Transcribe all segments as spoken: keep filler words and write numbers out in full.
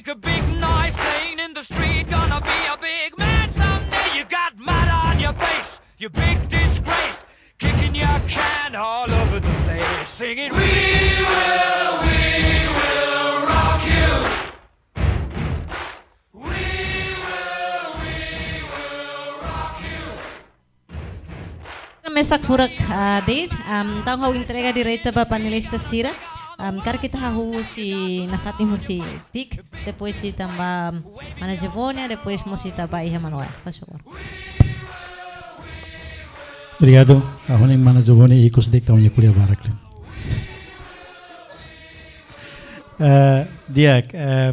A big noise playing in the street, gonna be a big man someday. You got mud on your face, you big disgrace, kicking your can all over the place, singing, "We will, we will rock you." We will, we will rock you. Mesak furak, ah, de'it, am, entaun ha'u entrega direta ba panelista sira. Am, karik ita hahú husi nafatin husi Dick, depois ita ba mana Giovanni, depois mós ita ba iha Manuel. Faz favor. Obrigadu. Ha'u hanoin mana Giovanni ikus de'it, entaun nia ko'alia barak liu. Eh, di'ak, eh,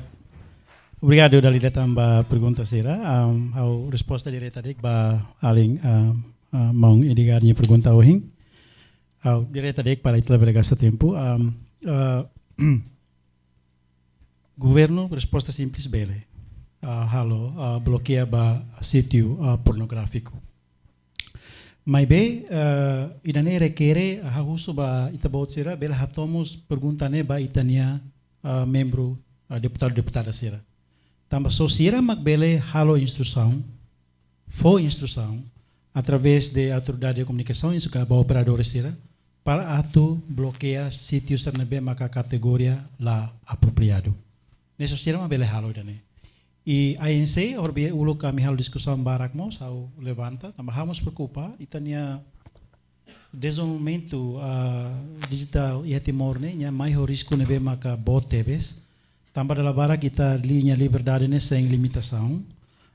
obrigadu dala ida tan ba pergunta sira. Am, ha'u resposta direta de'it ba alin, am, ah, maun Edgar nia pergunta ohin. Ha'u direta de'it para ita labele gasta tempu. Am, ah, governu resposta simples bele, ah, halo, ah, blokeia ba sítiu, ah, pornográfiku. Maibé, ah, ida-ne'e rekere, ah, ha'u husu ba ita-boot sira bele hato'o mós pergunta ne'e ba ita-nia, ah, membru, ah, deputadu, deputada sira. Tanba só sira mak bele halo instrusaun, fó instrusaun através de autoridade de komunikasaun, iha ba operadór sira, para atu blokeia sítiu sira ne'ebé maka kategoria la apropriadu. Ne'e só sira mak bele halo ida-ne'e. I A N C, horibainhira uluk ami halo diskusaun barak mós, ha'u levanta, tanba ha'u mós preokupa, ita-nia dezenvolvimentu, ah, dijitál iha Timor ne'e, nia mai ho risku ne'ebé maka boot tebes. Tanba dala barak ita-nia liberdade ne'e sein limitasaun.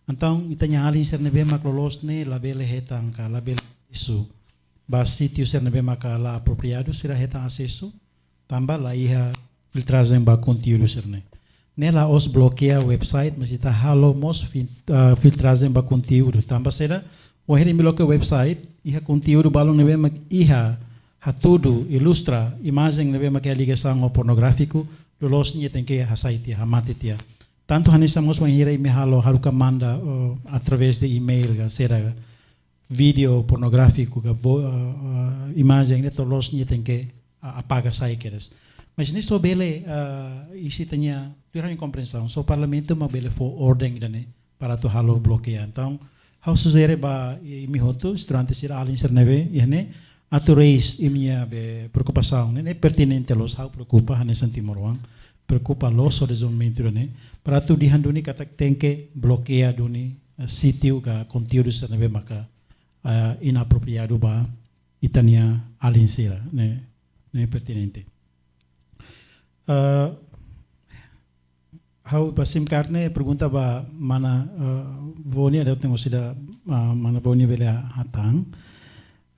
Entaun, ita-nia alin sira ne'ebé mak loloos ne'e labele hetan ka labele asesu ba sítiu sira ne'ebé maka la apropriadu, sira hetan asesu, tanba la iha filtrajen ba konteúdu sira-ne'e. Ne'e la'ós blokeia website, mas ita halo mós fin-, ah, filtrajen ba konteúdu. Tanba saida, wainhira imi loke website, iha konteúdu balun ne'ebé mak iha hatudu, ilustra, imajen ne'ebé mak iha ligasaun ho pornográfiku, loloos nia tenke hasai tiha, hamate tiha. Tantu hanesan mós wainhira imi halo haruka manda, eh, através de email ka saida ka, vídeo pornográfiku ka vo-, ah, ah, imajen ne'e loloos nia tenke, ah, apaga sai kedas. Mas ne'e só bele, ah, iha ita-nia, tuir ha'u-nia kompriensaun, só Parlamentu mak bele fó orden ida-ne'e para atu halo blokeia. Entaun, ha'u sujere ba imi hotu, estudante sira, alin sira ne'ebé iha ne'e, atu raise imi-nia be preokupasaun ne'e, ne'e pertinente loos, ha'u preokupa hanesan timoroan, preokupa loos ho dezenvolvimentu ida-ne'e, para atu dehan duni katak tenke blokeia duni, eh, sítiu ka konteúdu sira ne'ebé maka, eh, inapropriadu ba ita-nia alin sira, ne'e, ne'e pertinente. Eh, ha'u ba SIM card ne'e pergunta ba mana, eh, Voni, atu tenke orsida, eh, mana Voni bele hatán.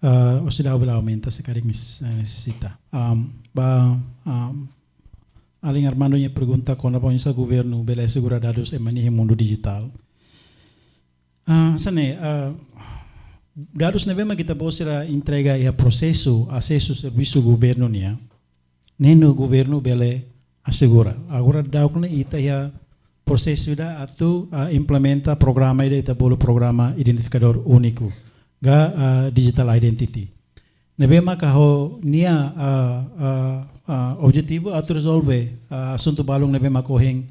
Eh, orsida ha'u bele aumenta se karik nes-, eh, nesesita. Am, ba, am, alin Armando nia pergunta kona-ba oinsá governu bele asegura dadus ema nian iha mundu dijitál. Ah, hanesan ne'e, ah, dadus ne'ebé mak ita-boot sira entrega iha prosesu asesu servisu governu nian, ne'e governu bele asegura. Agora daudaun ne'e ita iha prosesu ida atu, ah, implementa programa ida ita bolu programa identifikadór úniku, ka, ah, digital identity. Ne'ebé maka ho nia, ah, ah, ah, objetivu atu rezolve, ah, asuntu balun ne'ebé maka ohin,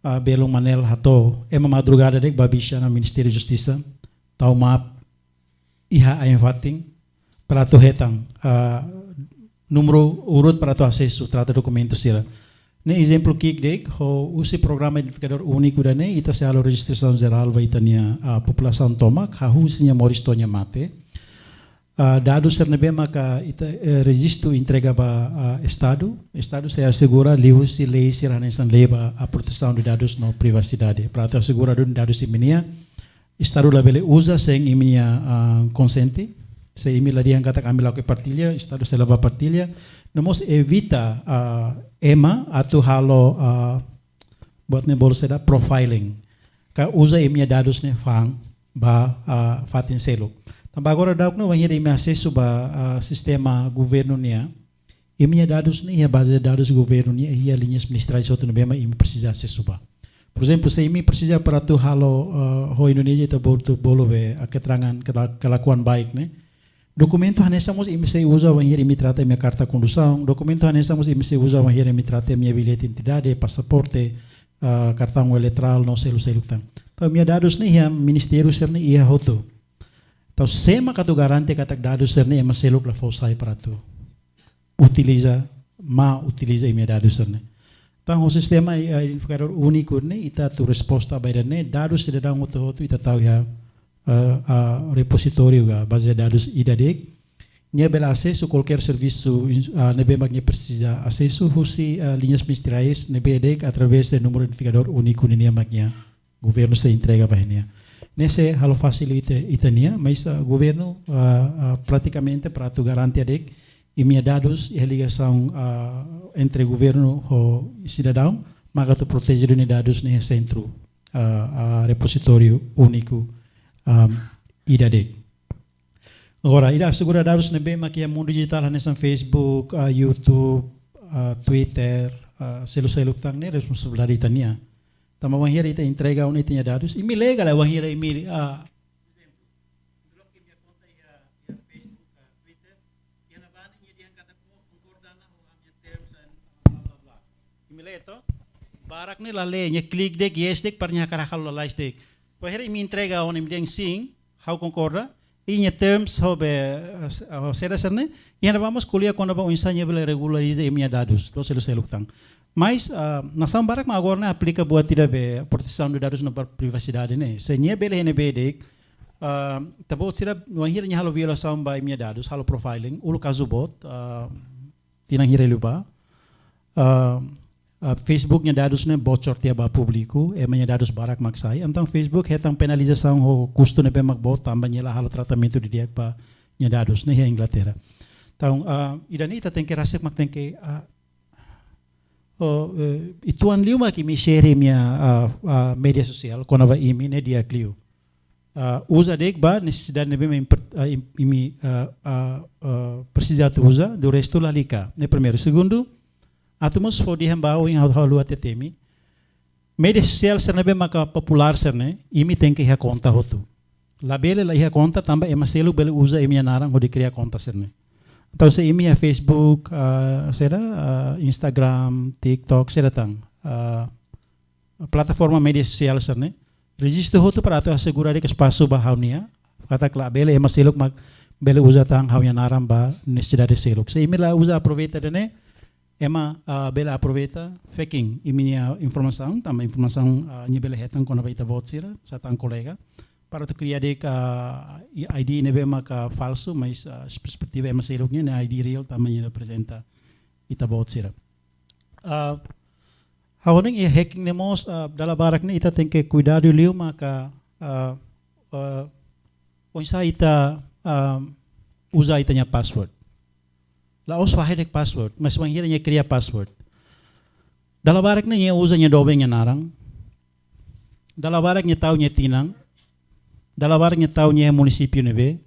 ah, belun Manel hato'o, ema madrugada de'it bá bixa iha Ministériu Justisa, tau map iha ain-fatin, para atu hetan, ah, númeru urut para atu asesu, trata dokumentu sira. Ne'e ezemplu ki'ik de'it, ho husi programa identifikadór úniku ida-ne'e, ita sei halo rejistrasaun jerál ba ita-nia, ah, populasaun tomak, hahú husi nia moris to'o nia mate. Ah, dadus sira ne'ebé maka ita, eh, rejistu entrega ba, ah, Estadu. Estadu sei asegura liuhusi lei sira hanesan lei ba, ah, protesaun de dadus no privasidade. Para atu asegura duni dadus imi-nian, Estadu labele uza sein imi-nia, ah, konsiente. Se imi la dehan katak ami lakohi partilla, Estadu sei la bá partilla. No mós evita, ah, ema atu halo, ah, buat ne'e bolu saida profiling. Ka uza imi-nia dadus ne'e fa'an ba, ah, fatin seluk. Tanba agora daudaun ne'e wainhira imi asesu ba, ah, sistema governu nian, imi-nia dadus ne'e iha baze dadus governu nian, iha liñas ministeriais hotu ne'ebé mak imi presiza asesu ba. Por ezemplu, se imi presiza para atu halo, ah, ho Indonézia ita bolu, bolu be, ah, keterangan kela-, kelakuan baik ne'e. Dokumentu hanesan mós imi sei uza wainhira imi trata imi-nia karta kondusaun, dokumentu hanesan mós imi sei uza wainhira imi trata imi-nia billete identidade, pasaporte, ah, kartaun eleitorál no seluk-seluk tan. Entaun imi-nia dadus ne'e iha ministériu sira-ne'e iha hotu. Entaun sé mak atu garante katak dadus sira-ne'e ema seluk la fó sai para atu utiliza, mal utiliza imi-nia dadus sira-ne'e. Entaun ho sistema, eh, identifikadór úniku ne'e ita atu resposta ba ida-ne'e, dadus sidadaun hotu-hotu ita tau iha, eh, ah, repozitóriu ka baze dadus ida de'it. Nia bele asesu kualkér servisu, ah, ne'ebé mak nia presiza asesu husi, ah, liñas ministeriais ne'ebé de'it através de númeru identifikadór úniku nian mak nia governu sei entrega ba nia. Ne'e sei halo fasil ita, ita-nia, mas, ah, governu, ah, ah, pratikamente para atu garante de'it imi-nia dadus iha ligasaun, ah, entre governu ho sidadaun, maka atu proteje nia dadus ne'e iha sentru, ah, ah, repozitóriu úniku, ah, ida de'it. Agora, ida asegura dadus ne'ebé mak iha mundu dijitál hanesan Facebook, ah, YouTube, ah, Twitter, ah, seluk-seluk tan ne'e responsabilidade ita-nian. Tanba wainhira ita entrega ona ita-nia dadus, imi lee ka lae wainhira imi, ah, imi lee to? Barak ne'e la lee, nia klik de'it, yes de'it, para nia hakarak halo lalais de'it. Wainhira imi entrega ona imi dehan sim, ha'u konkorda, i nia terms ho be, eh, s-, ho saida sira-ne'e, iha ne'ebá mós ko'alia kona-ba oinsá nia bele regulariza imi-nia dadus, loos, seluk-seluk tan. Mas, ah, nasaun barak mak agora ne'e aplika buat ida be protesaun de dadus no privasidade ne'e. Se nia bele iha ne'ebé de'it, ah, ita-boot sira wainhira nia halo violasaun ba imi-nia dadus, halo profiling, uluk kazu boot, ah, tinan hira liubá. Ah, ah, Facebook nia dadus ne'e bocor tiha ba públiku, ema nia dadus barak mak sai. Entaun Facebook hetan penalizasaun ho kustu ne'ebé mak boot tanba nia la halo tratamentu didi'ak ba nia dadus ne'e iha Inglaterra. Entaun, ah, ida-ne'e ita tenke rasik mak tenke, ah, oh, eh, uitoan liu mak imi share imi-nia, ah, ah, média sosiál kona-ba imi ne'e di'ak liu. Ah, uza de'it ba nesesidade ne'ebé mak impor-, ah, im-, imi, ah, ah, ah, presiza atu uza, do restu lalika. Ne'e primeiru. Segundu, atu mós fó dehan ba ohin ha'u, ha'u haluha hatete imi. Média sosiál sira ne'ebé maka populár sira-ne'e, imi tenke iha konta hotu. Labele la iha konta tanba ema seluk bele uza imi-nia naran hodi kria konta sira-ne'e. Entaun se imi iha Facebook, ah, saida, ah, Instagram, TikTok, saida tan, ah, plataforma média sosiál sira-ne'e, rejistu hotu para atu asegura de'it espasu ba ha'u-nian, katak labele ema seluk mak bele uza tan ha'u-nia naran ba nesesidade seluk. Se imi la uza aproveita ida-ne'e, ema, ah, bele aproveita faking imi-nia informasaun, tanba informasaun, ah, nia bele hetan kona-ba ita-boot sira, sá tan kolega, para atu kria de'it, ah, I D ne'ebé maka falsu, mas, ah, perspetiva ema seluk nian, ne'e I D real tanba nia reprezenta ita-boot sira. Ah, ha'u hanoin iha hacking ne'e mós, ah, dala barak ne'e ita tenke kuidadu liu maka, ah, ah, oinsá ita, ah, uza ita-nia password. La'ós fahe de'it password, mas wainhira nia kria password. Dala barak ne'e nia uza nia doben nia naran. Dala barak nia tau nia tinan. Dala barak nia tau nia munisípiu ne'ebé.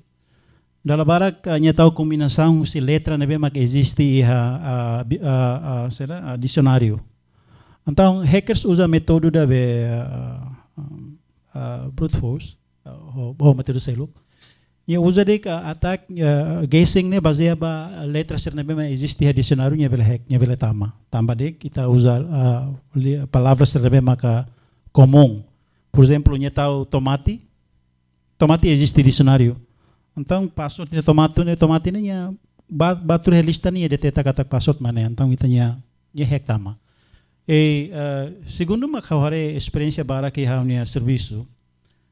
Dala barak, ah, nia tau kombinasaun husi letra ne'ebé mak eziste iha, ah, bi-, ah, ah, saida, ah, disionáriu. Entaun, hackers uza métodu ida be, ah, ah, brute force, ah, ho, ho métodu seluk. Nia uza de'it attack, ah, guessing ne'e bazeia ba letra sira ne'ebé mak eziste iha disionáriu, nia bele hack, nia bele tama. Tanba de'it ita uza, ah, li-, palavra sira ne'ebé maka komún. Por ezemplu, nia tau tomate. Tomate eziste disionáriu. Entaun, password de tomate ne'e, tomate ne'e nia ba, ba tuir lista ne'e nia deteta katak password mak ne'e. Entaun, ita-nia, nia hack tama. I, eh, segundu mak ha'u haree esperiénsia barak iha ha'u-nia servisu.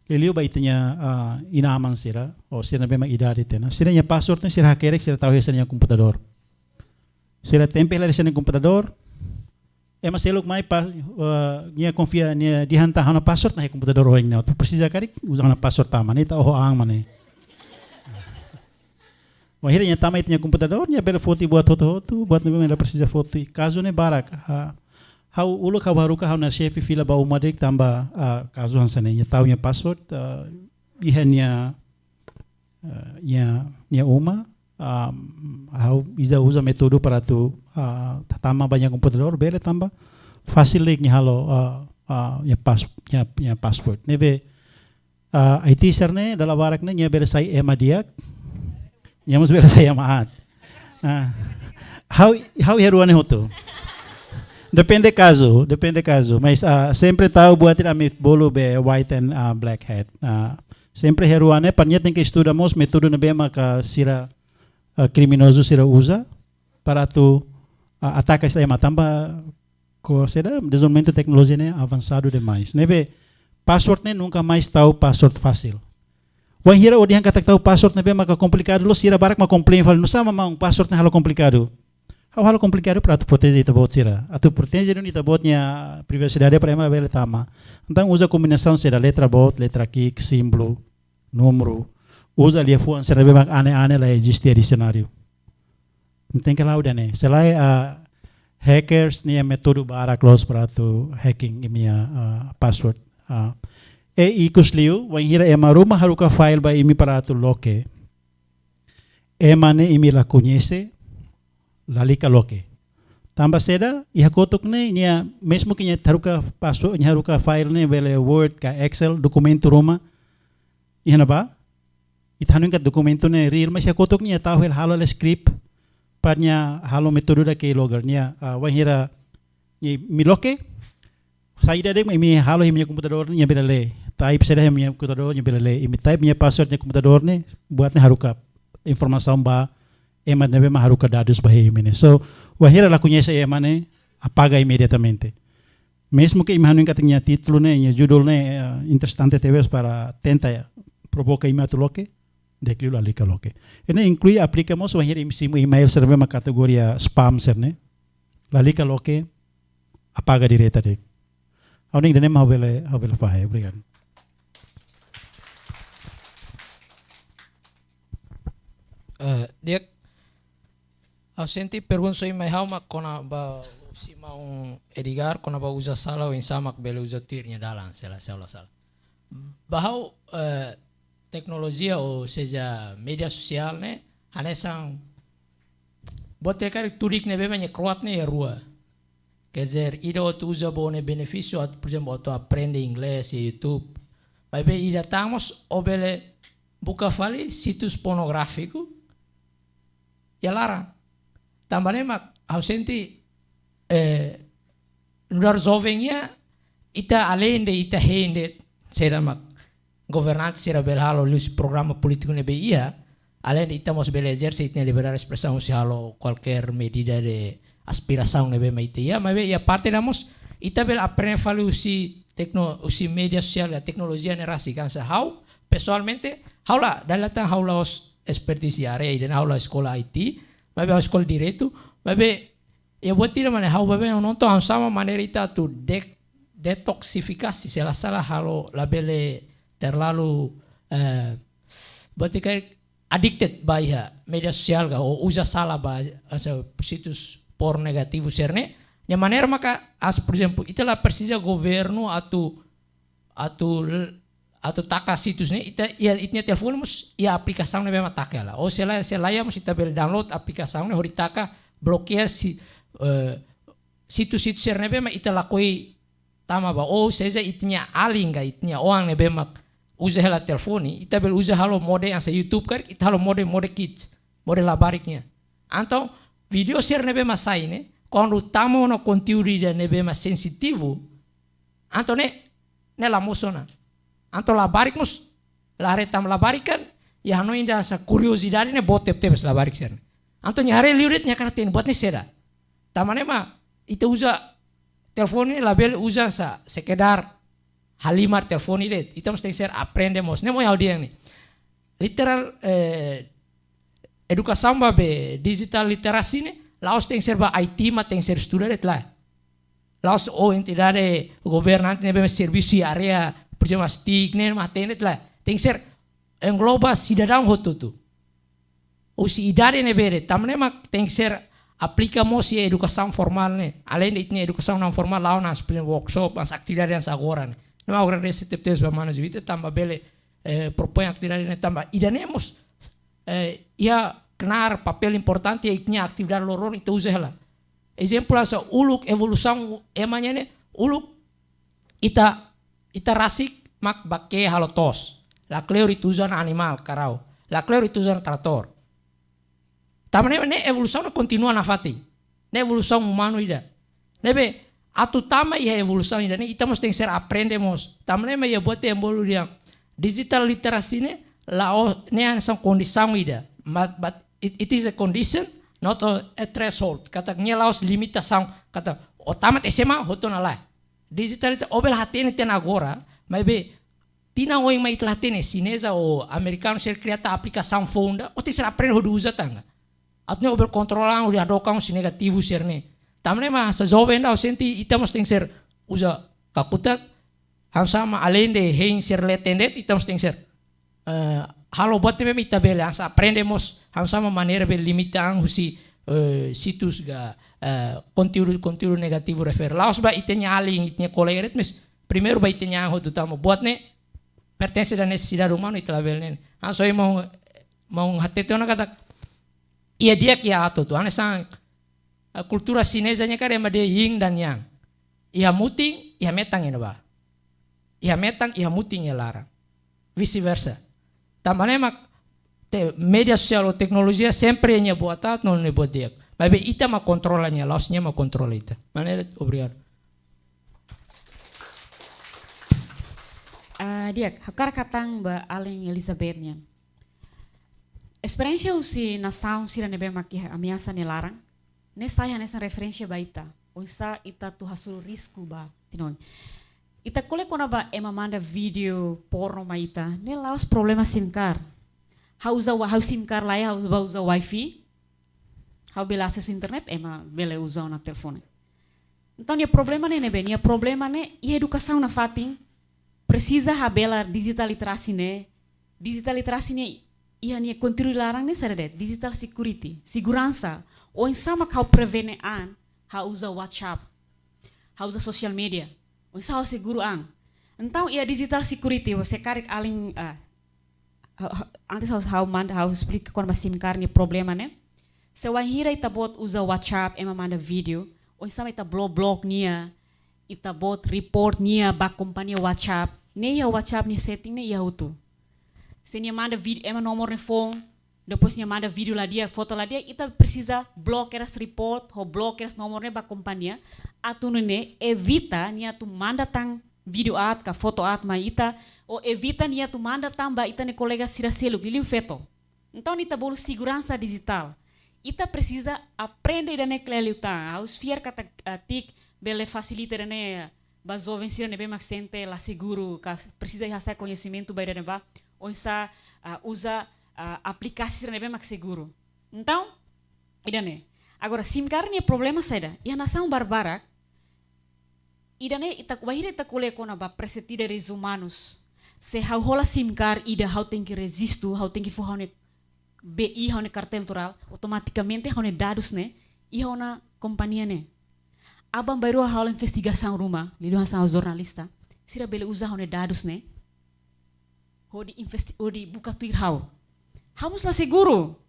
Liuliu ba ita-nia, ah, inan-aman sira, ou sira ne'ebé mak idade tiha ona. Sira-nia password ne'e sira hakerek, sira tau iha sira-nia komputadór. Sira tempel iha sira-nia komputadór. Ema seluk mai pa, eh, nia konfia, nia dehan tan ha'u-nia password iha komputadór oin ne'e. Atu presiza karik, uza ha'u-nia password tama, ne'e ita oho an mak ne'e. Wainhira nia tama iha ita-nia komputadór, nia bele foti buat hotu-hotu, buat ne'ebé mak nia la presiza foti. Kazu ne'e barak. Ha, ha'u uluk ha'u haruka ha'u-nia xefe fila ba uma de'it tanba, ah, kazu hanesan ne'e. Nia tau nia password, ah, iha nia, ah, nia, nia uma, ah, ha'u iza uza métodu para atu, ah, tama ba nia komputadór, bele tanba fasil de'it nia halo, ah, ah, nia pas-, nia, nia password. Ne'ebé, ah, I T sira-ne'e, dala barak ne'e, nia bele sai ema di'ak, nia mós bele sai ema aat. Ah, ha'u, ha'u iha rua ne'e hotu. Depende kazu, depende kazu. Mas, ah, sempre tau buat ida ami bolu be white and, ah, black hat. Ah, sempre iha rua ne'e, para nia tenke estuda mós métodu ne'ebé maka sira, ah, kriminozu sira uza para atu, ah, ataka esta ema tanba ho saida, dezenvolvimentu teknolojia ne'e avansadu demais. Ne'ebé password ne'e nunka mais tau password fasil. Wainhira o dehan katak tau password ne'ebé maka komplikadu, loos sira barak mak complain fali, nusá maun password ne'e halo komplikadu. Ha'u halo komplikadu para atu proteje ita-boot sira. Atu proteje duni ita-boot nia privasidade para ema labele tama. Entaun uza kombinasaun sira letra boot, letra ki'ik, símbolu, númeru. Uza liafuan sira ne'ebé mak ane-ane la eziste iha disionáriu. Tenke la'o ida-ne'e. Selae, ah, hackers nia métodu barak loos para atu hacking imi-nia, ah, password. Ah, e ikus liu, wainhira ema ruma haruka file ba imi para atu loke. Ema ne'e imi la koñese, lalika loke. Tanba saida, iha kotuk ne'e, nia mezmu ke nia haruka password, nia haruka file ne'e, bele Word ka Excel, dokumentu ruma, iha ne'ebá, ita hanoin katak dokumentu ne'e real, mas iha kotuk nia tau hela halo hela script, para nia halo métodu da keylogger nia, ah, wainhira nia imi loke, saida de'it mak imi halo iha imi-nia komputadór nia bele lee. Type saida iha imi-nia komputadór nia bele lee. Imi type imi-nia password iha komputadór ne'e, buat ne'e haruka informasaun ba ema ne'ebé mak haruka dadus ba iha imi ne'e. So, wainhira la koñese ema ne'e, apaga imediatamente. Mezmu ke imi hanoin katak nia títulu ne'e, nia judul ne'e, eh, interesante tebes para tenta, eh, provoka imi atu loke, di'ak liu lalika loke. Ida-ne'e inklui aplika mós wainhira imi simu email sira ne'ebé mak kategoria spam sira-ne'e. Lalika loke, apaga direta de'it. Ha'u hanoin ida-ne'e mak ha'u bele, ha'u bele fahe, obrigadu. Eh, di'ak, ha'u sente pergunta soe mai ha'u mak kona-ba husi maun Edgar, kona-ba uza sala, oinsá mak bele uza tuir nia dalan, sela, sela, sala. Ba ha'u, eh, teknolojia, ou seja, média sosiál ne'e, hanesan buat ida karik tudik ne'ebé mak nia kro'at ne'e iha rua. Quer dizer, ida atu uza ba ó-nia benefísiu, atu, por ezemplu, atu aprende inglés iha YouTube. Maibé ida tan mós ó bele buka fali sítius pornográfiku iha laran. Tanba ne'e mak ha'u sente, eh, nu'udar joven iha, ita além de ita hein de'it saida mak governante sira bele halo liuhusi programa polítiku ne'ebé iha, além de ita mós bele ezerse ita-nia liberdade de espresaun husi halo kualkér medida de aspirasaun ne'ebé mak ita iha, maibé iha parte ida mós ita bele aprende fali husi tekno-, husi média sosiál ka teknolojia ne'e rasik. Hanesan ha'u, pesoalmente, ha'u la, dala ida tan ha'u la'ós expertise iha área ida-ne'e, ha'u la eskola I T, maibé ha'u eskola direitu, maibé iha buat ida mak ne'e ha'u baibain ha'u nonton, ha'u sama maneira ita atu de-, detoksifikasi, sela sala halo labele terlalu, eh, buat ida karik addicted ba iha média sosiál ka, ou uza sala ba hanesan sítius porn negativu sira-ne'e. Nia maneira maka, hanesan, por ezemplu, ita la presiza governu atu, atu l-, atu taka sítius ne'e, ita iha, ita-nia telefone mós iha aplikasaun ne'ebé mak taka hela. Ou selae, selae iha mós ita bele download aplikasaun ne'e hodi taka, blokeia si-, eh, sítius-sítius sira ne'ebé mak ita lakohi tama ba. Ou seja, ita-nia alin ka ita-nia oan ne'ebé mak uza hela telefone, ita bele uza halo mode hanesan YouTube karik, ita halo mode, mode kids, mode labarik nian. Entaun, vídeo sira ne'ebé mak sai ne'e, kuandu tama ona konteúdu ida ne'ebé mak sensitivu, entaun ne'e, ne'e la mosu ona. Entaun labarik mós, la haree tanba labarik kan, iha hanoin ida hanesan kuriozidade ne'e boot tebetebes labarik sira-ne'e. Entaun nia haree liu de'it nia hakarak hatene buat ne'e saida. Tanba ne'e mak, ita uza telefone ne'e labele uza hanesan sekedar halimar telefone de'it. Ita mós tenke ser aprende mós. Ne'e mak ha'u dehan ne'e. Literal, eh, edukasaun ba be digital literacy ne'e, la'ós tenke ser ba I T mak tenke ser estuda de'it lae. La'ós ó entidade governante ne'ebé mak servisu iha área, por ezemplu, TIC ne'e mak hatene de'it lae. Tenke ser engloba sidadaun hotu-hotu. Husi idade ne'ebé de'it, tanba ne'e mak tenke ser aplika mós iha edukasaun formál ne'e. Além de ita-nia edukasaun naun formál, la'o hanesan, por ezemplu, workshop, hanesan atividade hanesan agora ne'e. Ne'e mak ha'u agradese tebetebes ba Mana Juvita, tanba bele, eh, propoin atividade ne'e, tanba ida-ne'e mós, eh, iha knaar papél importante iha ita-nia atividade loroloron ita uza hela. Ezemplu hanesan uluk evolusaun ema nian ne'e, uluk ita, ita rasik mak bake halo to'os. La kleur ita uza ona animál, karau. La kleur ita uza ona tratór. Tanba ne'e, ne'e evolusaun ne'e kontinua nafatin. Ne'e evolusaun umanu ida. Ne'ebé atu tama iha evolusaun ida-ne'e, ita mós tenke ser aprende mós. Tanba ne'e mak iha buat ida bolu dehan digital literacy ne'e la'ós ne'e hanesan kondisaun ida. But, but it, it is a condition, not a, a threshold. Katak nia la'ós limitasaun. Katak ó tamat S M A, hotu ona lae. Digital ita, ó bele hatene tiha ona agora, maibé tinan oin mai ita la hatene, xineza ou amerikanu sira kria tan aplikasaun foun ida, ó tenke ser aprende hodi uza tan. Atu nune'e ó bele kontrola an, hodi hadook an husi negativu sira-ne'e. Tanba ne'e mak hanesan joven ida, ha'u sente ita mós tenke ser uza kakutak, hanesan mak além de hein sira leten de'it, ita mós tenke ser, eh, halo buat ne'ebé mak ita bele, hanesan aprende mós, hanesan mak maneira bele limita an husi, eh, situs ka, eh, konteúdu, konteúdu negativu refere. La'ós ba ita-nia alin, ita-nia kolega de'it, mas primeiru ba ita-nia an hotu tanba buat ne'e pertense da nesesidade umanu, ita labele ne'e. Hanesan ohin maun, maun hatete ona katak, iha di'ak iha aat hotu. Hanesan, a kultura xineza nian karik ema dehan yin dan yang. Iha mutin, iha metan iha ne'ebá. Iha metan, iha mutin iha laran. Vice-versa. Tanba ne'e mak te-, média sosiál ou teknolojia sempre iha nia buat aat no nia buat di'ak. Maibé ita mak kontrola nia, la'ós nia mak kontrola ita. Maneira, obrigadu. Ah, di'ak, hakarak hatán ba alin Elizabeth nian. Esperiénsia husi nasaun sira ne'ebé mak iha ameasa nia laran ne'e sai hanesan referénsia ba ita. Oinsá ita atu hasoru risku ba tinan oin. Ita ko'alia kona-ba ema manda vídeo porno mai ita, ne'e la'ós problema SIM card. Ha'u uza wa-, ha'u SIM card lae, ha'u ba uza wifi, ha'u bele asesu internet, ema bele uza ona telefone. Entaun, nia problema ne'e ne'ebé? Nia problema ne'e iha edukasaun nafatin, presiza habelar digital literacy ne'e. Digital literacy ne'e iha nia konteúdu laran ne'e saida de'it? Digital security, seguransa. Oinsá mak ha'u prevene an, ha'u uza WhatsApp, ha'u uza social media. Oinsá ha'u seguru an. Entaun, iha digital security, se karik alin, ah, ha-, ha-, antes ha'u, ha'u manda, ha'u esplika kona-ba SIM card nia problema ne'e. Se wainhira ita-boot uza WhatsApp, ema manda vídeo, oinsá mak ita blo-, block nia, ita-boot report nia ba kompañia WhatsApp. Ne'e iha WhatsApp nia setting ne'e iha hotu. Se nia manda vídeo, ema nomor nia foun, depois nia manda vídeo la di'ak, foto la di'ak, ita presiza block kedas, report ho block kedas nomor ne'e ba kompañia, atu nune'e evita nia atu manda tan vídeo aat ka foto aat mai ita, ou evita nia atu manda tan ba ita-nia kolega sira seluk, liuliu feto. Entaun, ita bolu seguransa dijitál. Ita presiza aprende ida-ne'e kle'an liután. Ha'u fiar katak, ah, TIC bele fasilita ida-ne'e ba joven sira ne'ebé mak sente la seguru, ka presiza iha hasa'e koñesimentu ba ida-ne'ebá, oinsá, ah, uza, ah, aplikasi sira ne'ebé mak seguru. Entaun, ida-ne'e. Agora, SIM card nia problema saida? Iha nasaun barbarak, ida-ne'e ita, wainhira ita ko'alia kona-ba perspetida direitus umanus. Se ha'u hola SIM card ida, ha'u tenke rejistu, ha'u tenke fó ha'u-nia B I, ha'u-nia kartela elektorál, automatikamente ha'u-nia dadus ne'e iha ona kompañia ne'e. Aban-bainrua ha'u halo investigasaun ruma, liuliu hanesan ha'u jornalista, sira bele uza ha'u-nia dadus ne'e hodi investi-, hodi buka tuir ha'u. Ha'u mós la seguru.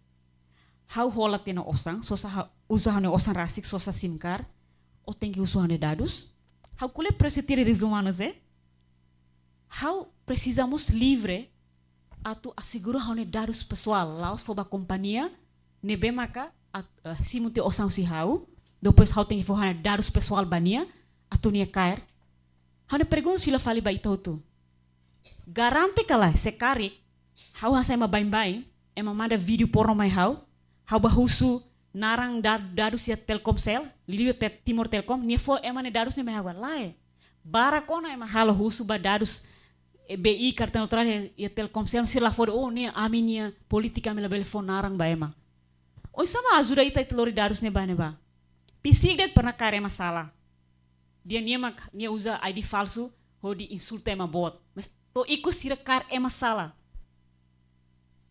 Ha'u hola tiha ona osan, sosa ha-, uza ha'u-nia osan rasik, sosa SIM card, ó tenke husu ha'u-nia dadus. Ha'u ko'alia perspetida direitus umanus, eh? Ha'u presiza mós livre atu asegura ha'u-nia dadus pesoál, la'ós fó ba kompañia ne'ebé maka at-, eh, simu tiha osan husi ha'u, depois ha'u tenke fó ha'u-nia dadus pesoál ba nia, atu nia kaer. Ha'u-nia pergunta fila fali ba ita hotu. Garante ka lae, se karik ha'u hanesan ema baibain, ema manda vídeo porno mai ha'u, ha'u bá husu naran da-, dadus iha Telkomcel, liuliu Te-, Timor Telecom, nia fó ema nia dadus ne'e mai ha'u ka lae? Barak ona ema halo husu ba dadus, eh, B I, kartela elektorál iha, iha Telkomcel, sira la fó de'it, oh, ne'e ami-nia polítika, ami labele fó naran ba ema. Oinsá mak ajuda ita, ita lori dadus ne'e ba ne'ebá? Psikiatra pernah kaer ema sala. Dehan nia mak, nia uza I D falsu hodi insulta ema boot. Mas to'o ikus sira kaer ema sala.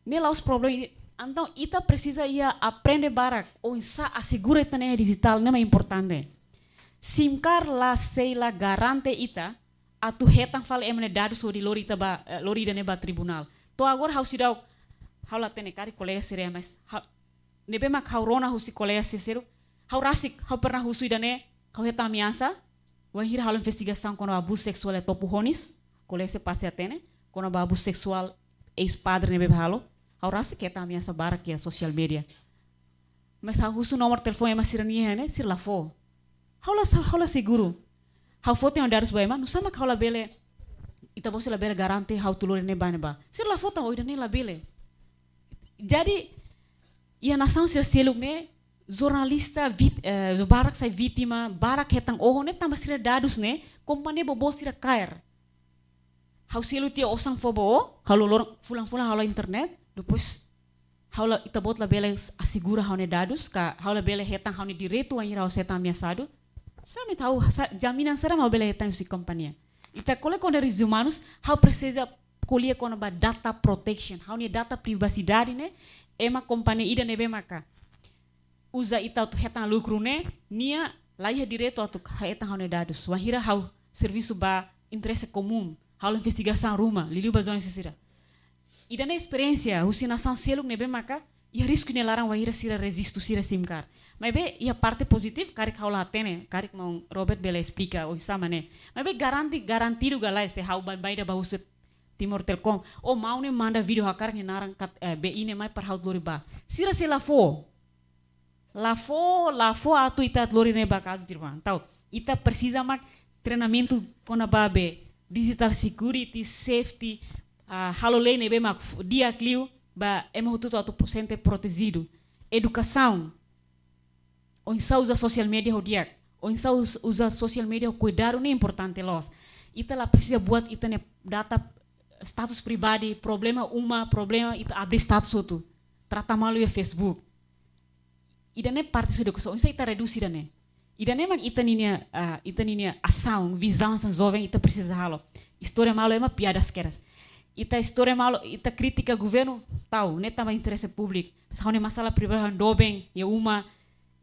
Ne'e la'ós problema. Entaun, ita presiza iha aprende barak oinsá asegura ita-nia era dijitál, ne'e mak importante. SIM card la sei la garante ita atu hetan fali ema nia dadus hodi lori ita ba, eh, lori ida-ne'e ba tribunál. To'o agora ha'u seidauk, ha'u la hatene karik kolega sira, mas ha-, ne'ebé mak ha'u rona husi kolega sira seluk, ha'u rasik, ha'u pernah husu ida-ne'e, ha'u hetan ameasa, wainhira halo investigasaun kona-ba abuzu seksuál iha Topo Honis, kolega sira pasti hatene, kona-ba abuzu seksuál eis-padre ne'ebé halo, ha'u rasik hetan ameasa barak iha sosiál média. Mas ha'u husu nomor telefone ema sira-nian ne'e, sira la fó. Ha'u la sa-, ha'u la seguru. Ha'u foti ha'u-nia dadus ba ema, nusá mak ha'u labele, ita-boot sei labele garante ha'u atu lori ne'ebá ne'ebá. Sira la foti, oh, ida-ne'e labele. Jadi, iha nasaun sira seluk ne'e, jornalista vit-, eh, barak sai vítima, barak hetan oho ne'e, tanba sira dadus ne'e, kompañia boboot sira kaer. Ha'u selu tiha osan fó ba ó, ha'u loroloron fulan-fulan ha'u la internet, depois ha'u la, ita-boot labele asegura ha'u-nia dadus, ka ha'u labele hetan ha'u-nia direitu wainhira ha'u sai hetan ameasadu. Saida mak ha'u sa-, jaminan saida mak ha'u bele hetan husi kompañia. Ita ko'alia kona-ba direitus umanus, ha'u presiza ko'alia kona-ba data protection. Ha'u-nia data privasidade ne'e, ema kompañia ida ne'ebé maka uza ita atu hetan lukru ne'e, nia la iha direitu atu hetan ha'u-nia dadus. Wainhira ha'u servisu ba interese komún, halo investigasaun ruma, liuliu ba jornalista sira. Ida-ne'e esperiénsia husi nasaun seluk ne'ebé maka iha risku nia laran wainhira sira rejistu sira SIM card. Maibé iha parte pozitivu, karik ha'u la hatene, karik maun Robert bele esplika oinsá mak ne'e. Maibé garante, garantidu ka lae se ha'u baibain ida bá husu Timor Telecom, ó maun ne'e manda vídeo hakarak nia naran kat-, eh, B I ne'e mai para ha'u lori bá. Sira sei la fó. La fó, la fó atu ita lori ne'e ba kazu tirman. Entaun, ita presiza mak treinamentu kona-ba be digital security, safety, ah, halo lei ne'ebé mak f-, di'ak liu ba ema hotu-hotu atu sente protejidu. Edukasaun. Oinsá uza social media ho di'ak. Oinsá us-, uza social media ho kuidadu ne'e importante loos. Ita la presiza buat ita-nia data status pribadi, problema uma, problema ita abri status hotu. Trata malu iha Facebook. Ida-ne'e parte husi edukasaun, oinsá ita redús ida-ne'e. Ida-ne'e mak ita ninia, ah, ita ninia asaun, vizaun hanesan joven ita presiza halo. Istória malu ema piadas kedas. Ita istória malu, ita kritika governu, ta'uk, ne'e tanba interese públiku. Mas ha'u-nia masalah pribadi ha'u doben, iha uma.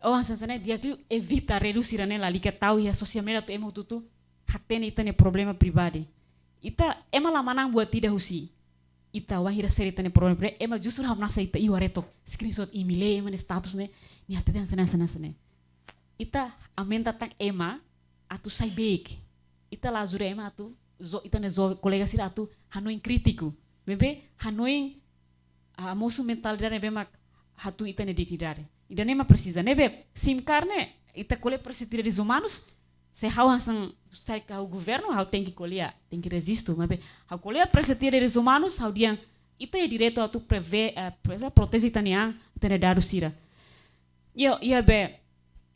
Oh, hanesan ne'e di'ak liu evita, redús ida-ne'e, lalika tau iha social media atu ema hotu-hotu hatene ita-nia problema pribadi. Ita, ema la manán buat ida husi ita, wainhira seri ita-nia problema pribadi, ema justru hamnasa ita, iha reto, screenshot imi lee ema nia status ne'e, nia hateten hanesan ne'e, hanesan ne'e, hanesan ne'e. Ita aumenta tan ema atu sai beik. Ita la ajuda ema atu, jo-, ita-nia jo-, kolega sira atu hanoin krítiku. Maibé hanoin, ah, mosu mentalidade ne'ebé mak hatudu ita-nia dignidade. Ida-ne'e mak presiza. Ne'ebé SIM card ne'e, ita ko'alia presiza direitus umanus, se ha'u hanesan sai ka ha'u governu, ha'u tenke ko'alia, tenke rejistu. Maibé ha'u ko'alia presiza direitus umanus, ha'u dehan ita iha direitu atu preve-, eh, pre-, proteje ita-nia an, ita-nia dadus sira. Iha, iha be,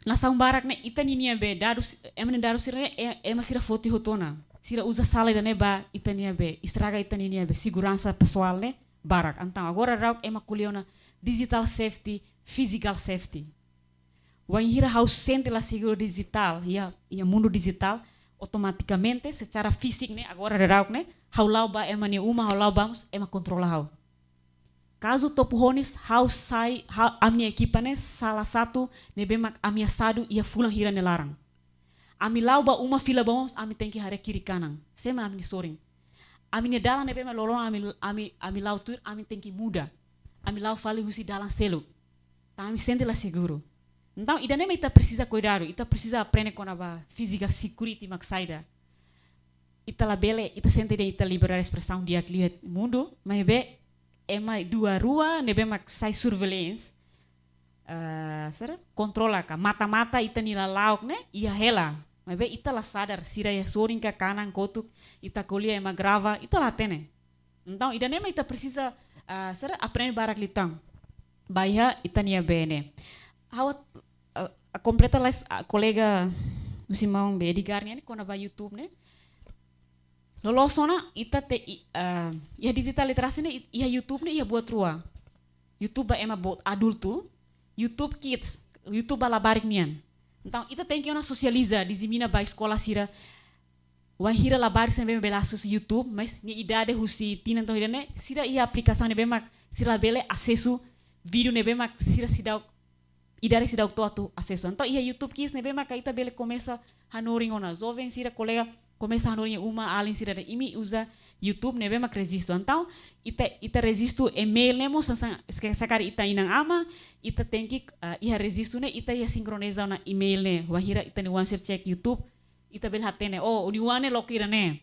nasaun barak ne'e, ita ninia be dadus, ema nia dadus sira ne'e, e-, ema sira foti hotu ona. Sira uza sala ida-ne'e ba ita-nia be, estraga ita ninia be seguransa pesoál ne'e barak. Entaun, agora daudaun ema ko'alia ona digital safety, physical safety. Wainhira ha'u sente la seguru dijitál, iha, iha mundu dijitál, automatikamente, secara fisik ne'e, agora daudaun ne'e, ha'u la'o ba ema nia uma, ha'u la'o ba mós, ema kontrola ha'u. Kazu Topo Honis, ha'u sai, ha'u, ami-nia ekipa ne'e salah satu ne'ebé mak ameasadu iha fulan hira nia laran. Ami la'o ba uma fila ba mós, ami tenke haree kiri kanan. Sé mak ami-nia sorin. Ami-nia dalan ne'ebé mak loroloron ami, ami, ami la'o tuir, ami tenke muda. Ami la'o fali husi dalan seluk. Tanba ami sente la seguru. Entaun, ida-ne'e mak ita presiza kuidadu, ita presiza aprende kona-ba physical security mak saida. Ita labele, ita sente dehan ita liberdade espresaun di'ak liu iha mundu, maibé ema dua rua ne'ebé mak sai surveillance, ah, saida, kontrola ka, mata-mata ita-nia lala'ok ne'e iha hela. Maibé ita la sadar, sira iha sorin ka kanan kotuk, ita ko'alia ema grava, ita la hatene. Entaun, ida-ne'e mak ita presiza, ah, saida, aprende barak liután. Ba iha ita-nia be ne'e. Ha'u, ah, ah, kompleta lalais, ah, kolega husi maun be Edgar nian ne'e kona-ba YouTube ne'e. Loloos ona ita te i-, ah, iha digital literacy ne'e, i-, iha YouTube ne'e iha buat rua. YouTube ba ema boot, adultu, YouTube Kids, YouTube ba labarik nian. Entaun, ita tenke ona sosializa, dizemina ba eskola sira. Wainhira labarik sira ne'ebé bele asesu YouTube, mas nia idade husi tinan to'o ida-ne'e, sira iha aplikasaun ne'ebé mak sira labele asesu vídeo ne'ebé mak sira seidauk, idade seidauk to'o atu asesu. Entaun iha YouTube Kids ne'ebé maka ita bele komesa hanorin ona. Joven sira, kolega, komesa hanorin iha uma, alin sira dehan imi uza YouTube ne'ebé mak rejistu. Entaun ita, ita rejistu email ne'e mós hanesan, se, se karik ita inan-aman, ita tenke, ah, iha rejistu ne'e, ita iha sinkroniza ona email ne'e. Wainhira ita-nia oan sira cek YouTube, ita bele hatene, oh, ó-nia oan ne'e loke ida-ne'e.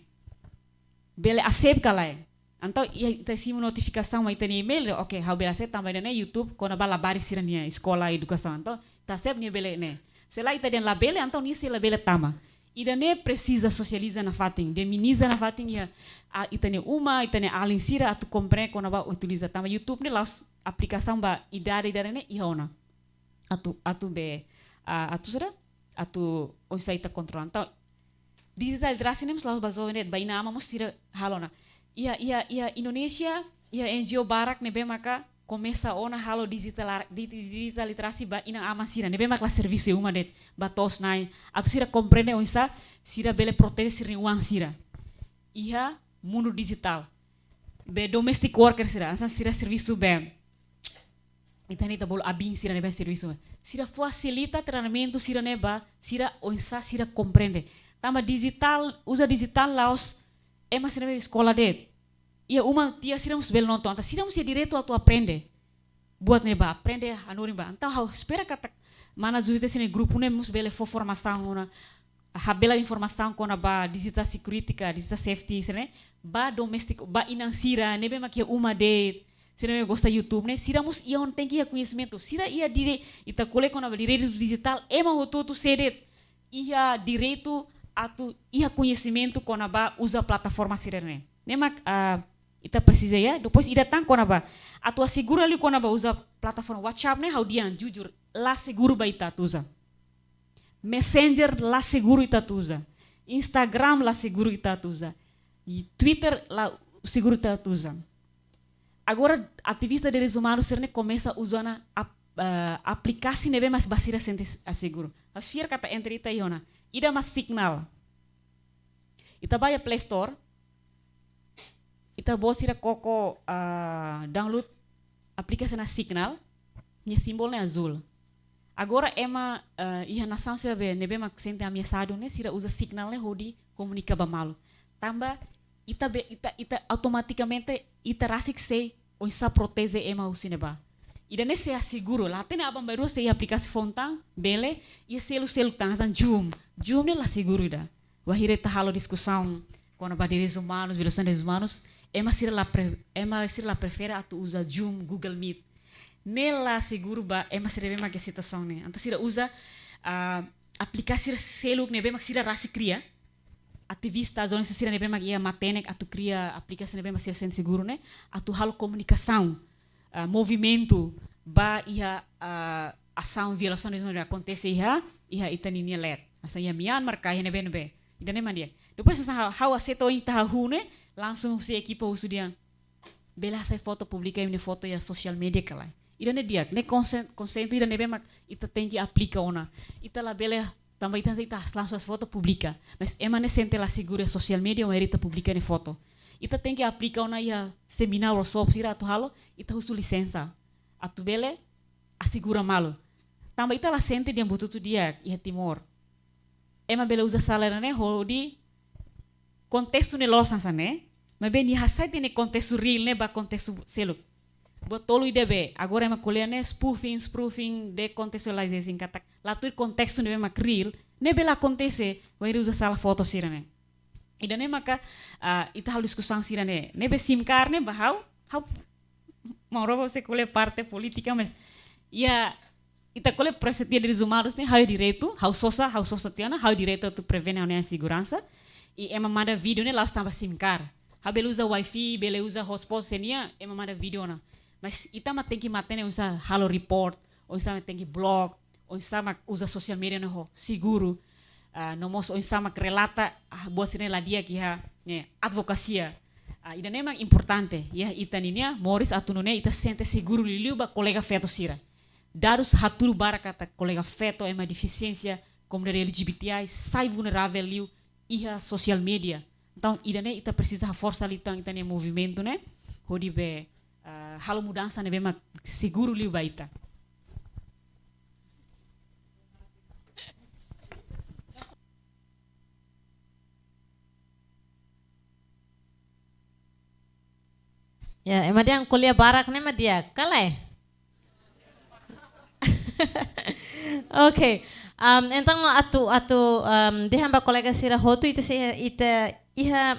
Bele asesu ka lae. Entaun, iha ita simu notifikasaun mai ita-nia email, oke, ha'u bele asesu tanba ida-ne'e YouTube kona-ba labarik sira-nia eskola edukasaun. Entaun, ita asesu nia bele ne'e. Se lae ita dehan labele, entaun nia sei labele tama. Ida-ne'e presiza sosializa nafatin, de'it minimiza nafatin iha, ah, ita-nia uma, ita-nia alin sira atu komprende kona-ba utiliza, tanba YouTube ne'e la'ós aplikasaun ba idade, idade ne'e iha ona. Atu, atu be, ah, atu sira, atu oinsá ita kontrola. Entaun, digital literacy ne'e mós la'ós ba joven de'it, ba inan-aman mós sira halo ona. Iha, iha, iha Indonézia, iha N G O barak ne'ebé maka komesa ona halo digital ar-, di-, di-, digital literacy ba inan-aman sira ne'ebé maka la servisu iha uma de'it, ba to'os-na'in, atu sira komprende oinsá sira bele proteje sira-nia oan sira iha mundu dijitál. Be domestic worker sira, hanesan sira servisu be, ita-nia ita bolu abin sira ne'ebé servisu. Sira fasilita treinamentu sira-ne'e ba sira oinsá sira komprende. Tanba dijitál, uza dijitál la'ós ema sira ne'ebé eskola de'it. Iha uma tiha sira mós bele nonton, entaun sira mós iha direitu atu aprende. Buat ne'ebá, aprende hanorin ba. Entaun ha'u espera katak mana Judite sira-nia grupu ne'e mós bele fó formasaun ona, hela informasaun kona-ba digital security ka, digital safety sira-ne'e, ba domestic, ba inan sira ne'ebé mak iha uma de'it, sira ne'ebé gosta YouTube ne'e, sira mós iha ona, tenke iha koñesimentu. Sira iha dire-, ita ko'alia kona-ba direitu dijitál, ema hotu-hotu sé de'it iha direitu atu iha koñesimentu kona-ba uza plataforma sira-ne'e. Ne'e mak, ah, ita presiza iha, depois ida tan kona-ba atu asegura liu kona-ba uza plataforma WhatsApp ne'e, ha'u dehan jujur, la seguru ba ita atu uza. Messenger la seguru ita atu uza. Instagram la seguru ita atu uza. I Twitter la seguru ita atu uza. Agora, ativista direitus umanus sira-ne'e komesa uza ona ap-, eh, aplikasi ne'ebé mak ba sira sente s-, ah, seguru. Ha'u share katak entre ita iha ona. Ida mak Signal. Ita bá iha Play Store, ita-boot sira koko, ah, download aplikasi hanesan Signal, nia símbolu ne'e azúl. Agora ema, eh, iha nasaun sira be, ne'ebé mak sente ameasadu ne'e, sira uza Signal ne'e hodi komunika ba malu. Tanba ita be, ita, ita automatikamente ita rasik sei oinsá proteje ema husi ne'ebá. Ida-ne'e sei asegura, la hatene aban-bainrua sei iha aplikasi foun tan, bele, iha selu-selu tan, hanesan Zoom. Zoom ne'e la seguru ida. Wainhira ita halo diskusaun kona-ba direitus umanus, violasaun direitus umanus, ema sira la pre-, ema sira la prefere atu uza Zoom, Google Meet. Ne'e la seguru ba ema sira ne'ebé mak iha situasaun ne'e. Entaun sira uza, ah, aplikasi sira seluk ne'ebé mak sira rasik kria. Ativista, jornalista sira ne'ebé mak iha matenek atu kria aplikasi ne'ebé mak sira sente seguru ne'e, atu halo komunikasaun, ah, movimentu ba iha, ah, asaun violasaun direitus umanus akontese iha, iha ita ninia leet. Hanesan iha Myanmar ka iha ne'ebé-ne'ebé. Ida-ne'e mak di'ak. Depois hanesan ha'u, ha'u aseita ohin ita hahú ne'e, langsung husi ekipa husu dehan, bele hasai foto, publika imi-nia foto iha sosiál média ka lae. Ida-ne'e di'ak, ne'e konsen-, konseitu ida ne'ebé mak ita tenke aplika ona. Ita labele, tanba ita, ita langsung hasai foto publika. Mas ema ne'e sente la seguru iha sosiál média, wainhira ita publika nia foto. Ita tenke aplika ona iha seminár, workshop sira atu halo, ita husu lisensa. Atu bele asegura malu. Tanba ita la sente dehan buat hotu di'ak iha Timor. Ema bele uza sala ne'e hodi kontestu ne'e loos hanesan ne'e, maibé nia hasai tiha nia kontestu real ne'e ba kontestu seluk. Buat tolu ida be, agora ema ko'alia ne'e spoofing, spoofing, decontextualization katak la tuir kontestu ne'ebé mak real, ne'e bele akontese, wainhira uza sala foto sira-ne'e. Ida-ne'e maka, ah, ita halo diskusaun sira-ne'e, ne'ebé SIM card ne'e ba ha'u, ha'u maun Robo sei ko'alia parte polítika, mas iha ita ko'alia presidensia direitus umanus ne'e, ha'u iha direitu, ha'u sosa, ha'u sosa tiha ona, ha'u iha direitu atu prevene ha'u-nia seguransa. I ema manda vídeo ne'e la'ós tanba SIM card. Ha'u bele uza wifi, bele uza hotspot sira-nian, ema manda vídeo ona. Mas ita mak tenke matenek oinsá halo report, oinsá mak tenke block, oinsá mak uza sosiál média ne'e ho seguru. Ah, no mós oinsá mak relata, ah, buat sira-ne'e la di'ak iha, ne'e, advokasia. Ah, ida-ne'e mak importante, iha ita ninia moris atu nune'e ita sente seguru liuliu ba kolega feto sira. Dadus hatudu barak katak kolega feto, ema defisiénsia, komunidade L G B T I, sai vulneravel liu iha sosiál média. Entaun, ida-ne'e ita presiza haforsa liután ita-nia movimentu ne'e, hodi be, ah, halo mudansa ne'ebé mak seguru liu ba ita. Ya, ema dehan ko'alia barak ne'e mak di'ak, ka lae? Oke. Am, entaun atu, atu, am, dehan ba kolega sira hotu, ita sei, ita iha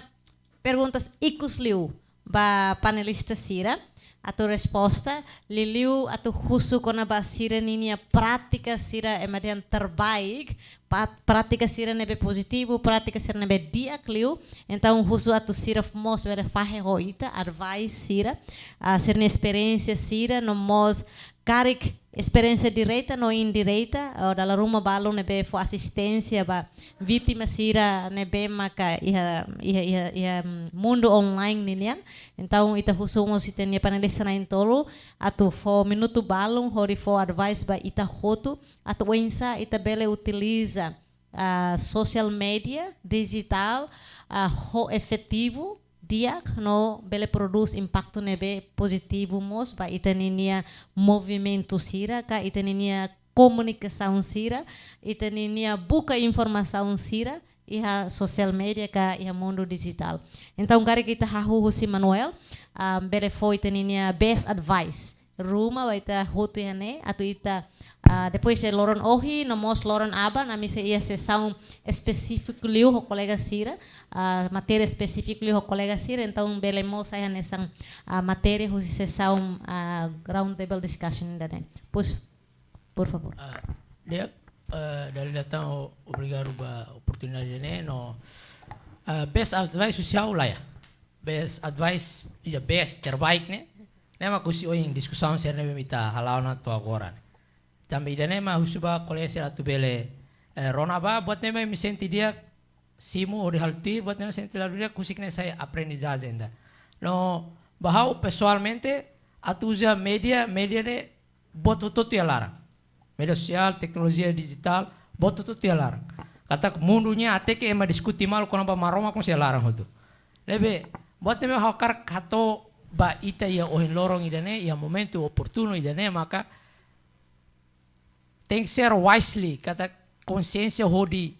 perguntas ikus liu ba panelista sira. atu resposta, liuliu atu husu kona-ba sira ninia prátika sira ema dehan terbaik, pat-, prátika sira ne'ebé pozitivu, prátika sira ne'ebé di'ak liu. Entaun husu atu sira mós bele fahe ho ita, advice sira, ah, sira-nia esperiénsia sira, no mós karik esperiénsia direta no indireta, ah, dala ruma balun ne'ebé fó asisténsia ba vítima sira ne'ebé maka iha, iha, iha, iha, mm, mundu online ninian. Entaun, ita husu mós ita-nia panelista na'in-tolu atu fó minutu balun hodi fó advice ba ita hotu, atu oinsá ita bele utiliza, ah, social media, digital, ah, ho efetivu, di'ak, no bele prodús impaktu ne'ebé pozitivu mós ba ita ninia movimentu sira, ka ita ninia komunikasaun sira, ita ninia buka informasaun sira, iha social media ka iha mundu digital. Entaun, karik ita hahú husi Manuel, ah, bele fó ita ninia best advice ruma ba ita hotu iha ne'e, atu ita, ah, depois de loron ohin, no mós loron aban, ami sei iha sesaun espesífiku liu ho kolega sira, ah, matéria espesífiku liu ho kolega sira, entaun bele mós sai hanesan, ah, matéria husi sesaun, ah, round table discussion ida-ne'e. Pois, por favor. Ah, di'ak, ah, dala ida tan, obrigadu ba oportunidade ne'e, no, ah, best advice sosiál la iha. Best advice, ida best, terbaik ne'e. Ne'e mak husi ohin diskusaun sira ne'ebé ita hala'o ona to'o agora ne'e. Tanba ida-ne'e mak husu ba kolega sira atu bele, eh, rona ba, buat ne'ebé imi sente di'ak, simu hodi halo tuir, buat ne'ebé sente la di'ak, husik ne'e sai aprendizajen ida. No, ba ha'u pesoalmente, atu uza média, média ne'e buat hotu-hotu iha laran. Média sosiál, teknolojia dijitál, buat hotu-hotu iha laran. Katak mundu nian até ke ema diskute malu kona-ba Maromak mós iha laran hotu. Ne'ebé, buat ne'ebé ha'u hakarak hato'o ba ita iha ohin loron ida-ne'e, iha momentu oportunu ida-ne'e, maka tenke ser wisely, katak konsiénsia hodi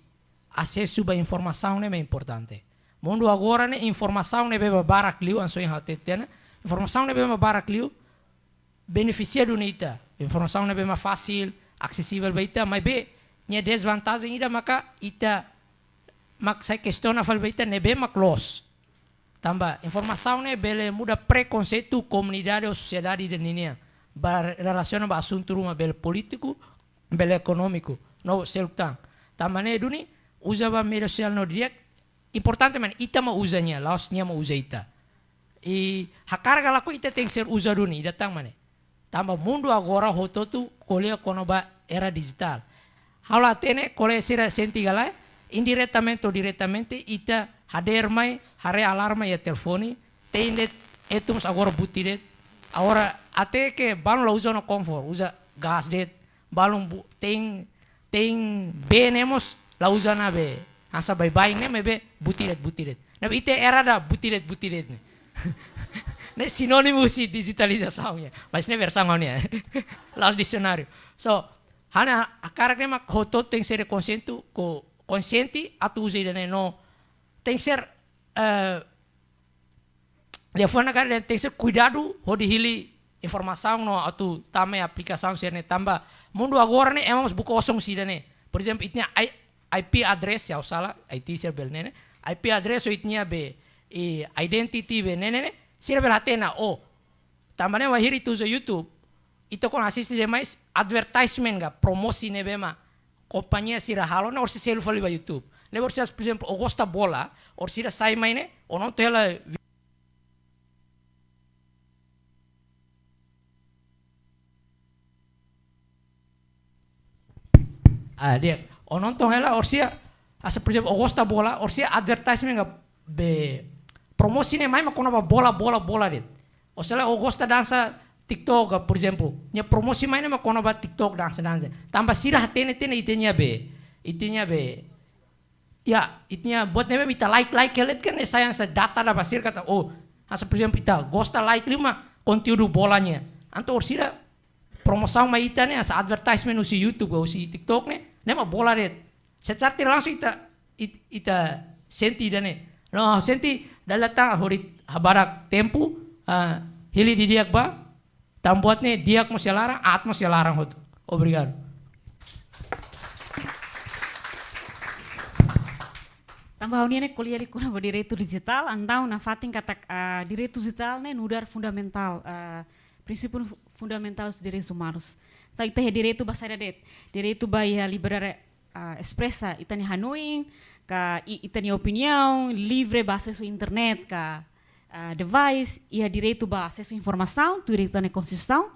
asesu ba informasaun ne'e mak importante. Mundu agora ne'e informasaun ne'ebé mak barak liu, hanesan ohin ha'u hatete ona, informasaun ne'ebé mak barak liu, benefisia duni ita. Informasaun ne'ebé mak fasil, asesivel ba ita, maibé nia dezvantajen ida maka ita mak sai kestiona fali ba ita ne'ebé mak loos. Tanba informasaun ne'e bele muda prekonseitu komunidade ou sosiedade ida ninian. Ba relasiona ba asuntu ruma, bele polítiku, bele ekonómiku, no seluk tan. Tanba ne'e duni, uza ba média sosiál no di'ak, importante mak ita mak uza nia, la'ós nia mak uza ita. I hakarak ka lakohi ita tenke ser uza duni, ida tan mak ne'e. Tanba mundu agora hotu-hotu ko'alia kona-ba era dijitál. Ha'u la hatene kolega sira sente ka lae, indiretamente ou diretamente, ita hadeer mai, haree alarma iha telefone, tein de'it, etu mós agora buti de'it. Agora, até ke balun la uza ona kompor, uza gás de'it, balun bu-, tein, tein bee ne'e mós la uza ona bee. Hanesan baibain ne'e maibé buti de'it, buti de'it. Ne'ebé ita era ida buti de'it, buti de'it ne'e. Ne'e sinónimu husi dijitalizasaun nian. Mas ne'e versaun ha'u-nian. La'ós disionáriu. So, ha'u-nia hakarak ne'e mak hotu-hotu tenke ser konsiente, ko-, konsiente atu uza ida-ne'e no. Tenke ser, eh, liafuan hakarak dehan tenke ser kuidadu hodi hili informasaun no atu tama iha aplikasaun sira-ne'e tanba mundu agora ne'e ema mós buka osan husi ida-ne'e. Por ezemplu, ita-nia I-, I P address, se ha'u la sala, I T sira bele hatene. I P address ou ita-nia be, i, identity be ne'e ne'e, sira bele hatene ona, oh. Tanba ne'e wainhira ita uza YouTube, ita kuandu asiste demais advertisement ka promosi ne'ebé mak kompañia sira halo ne'e orsida selu fali ba YouTube. Ne'ebé orsida, por ezemplu, ó gosta bola, orsida sai mai ne'e, ó nonton hela. Ah, di'ak. Ó nonton hela orsida, hanesan, por ezemplu, ó gosta bola, orsida advertisement ka be promosi ne'e mai mak kona-ba bola, bola, bola de'it. Ou se lae ó gosta dansa TikTok ka, por ezemplu, nia promosi mai ne'e mak kona-ba TikTok dansa, dansa. Tanba sira hatene tiha ona ita-nia be, ita-nia be, ya, ita-nia buat ne'ebé mak ita like, like hela de'it kan, ne'e sai hanesan data ida ba sira katak, oh, hanesan, por ezemplu, ita gosta like liu mak konteúdu bola nian. Entaun orsida promosaun mai ita ne'e, hanesan advertisement husi YouTube, husi TikTok ne'e, ne'e mak bola de'it. Secara tidak langsung ita, it-, ita sente ida-ne'e. No, sente dala ida tan hodi habadak tempu, ah, hili didi'ak ba, tan buat ne'e di'ak mós iha laran, aat mós iha laran hotu. Obrigadu. Tanba ha'u-nian ne'e ko'alia liu kona-ba direitu dijitál, entaun nafatin katak, ah, direitu dijitál ne'e nu'udar fundamentál, ah, prinsípiu fu-, fundamentál husi direitus umanus. Entaun ita iha direitu ba saida de'it, direitu ba iha liberdade, ah, espresa ita-nia hanoin, ka i-, ita-nia opiniaun, livre ba asesu internet, ka, ah, device, iha direitu ba asesu informasaun, tuir ita-nia Konstituisaun,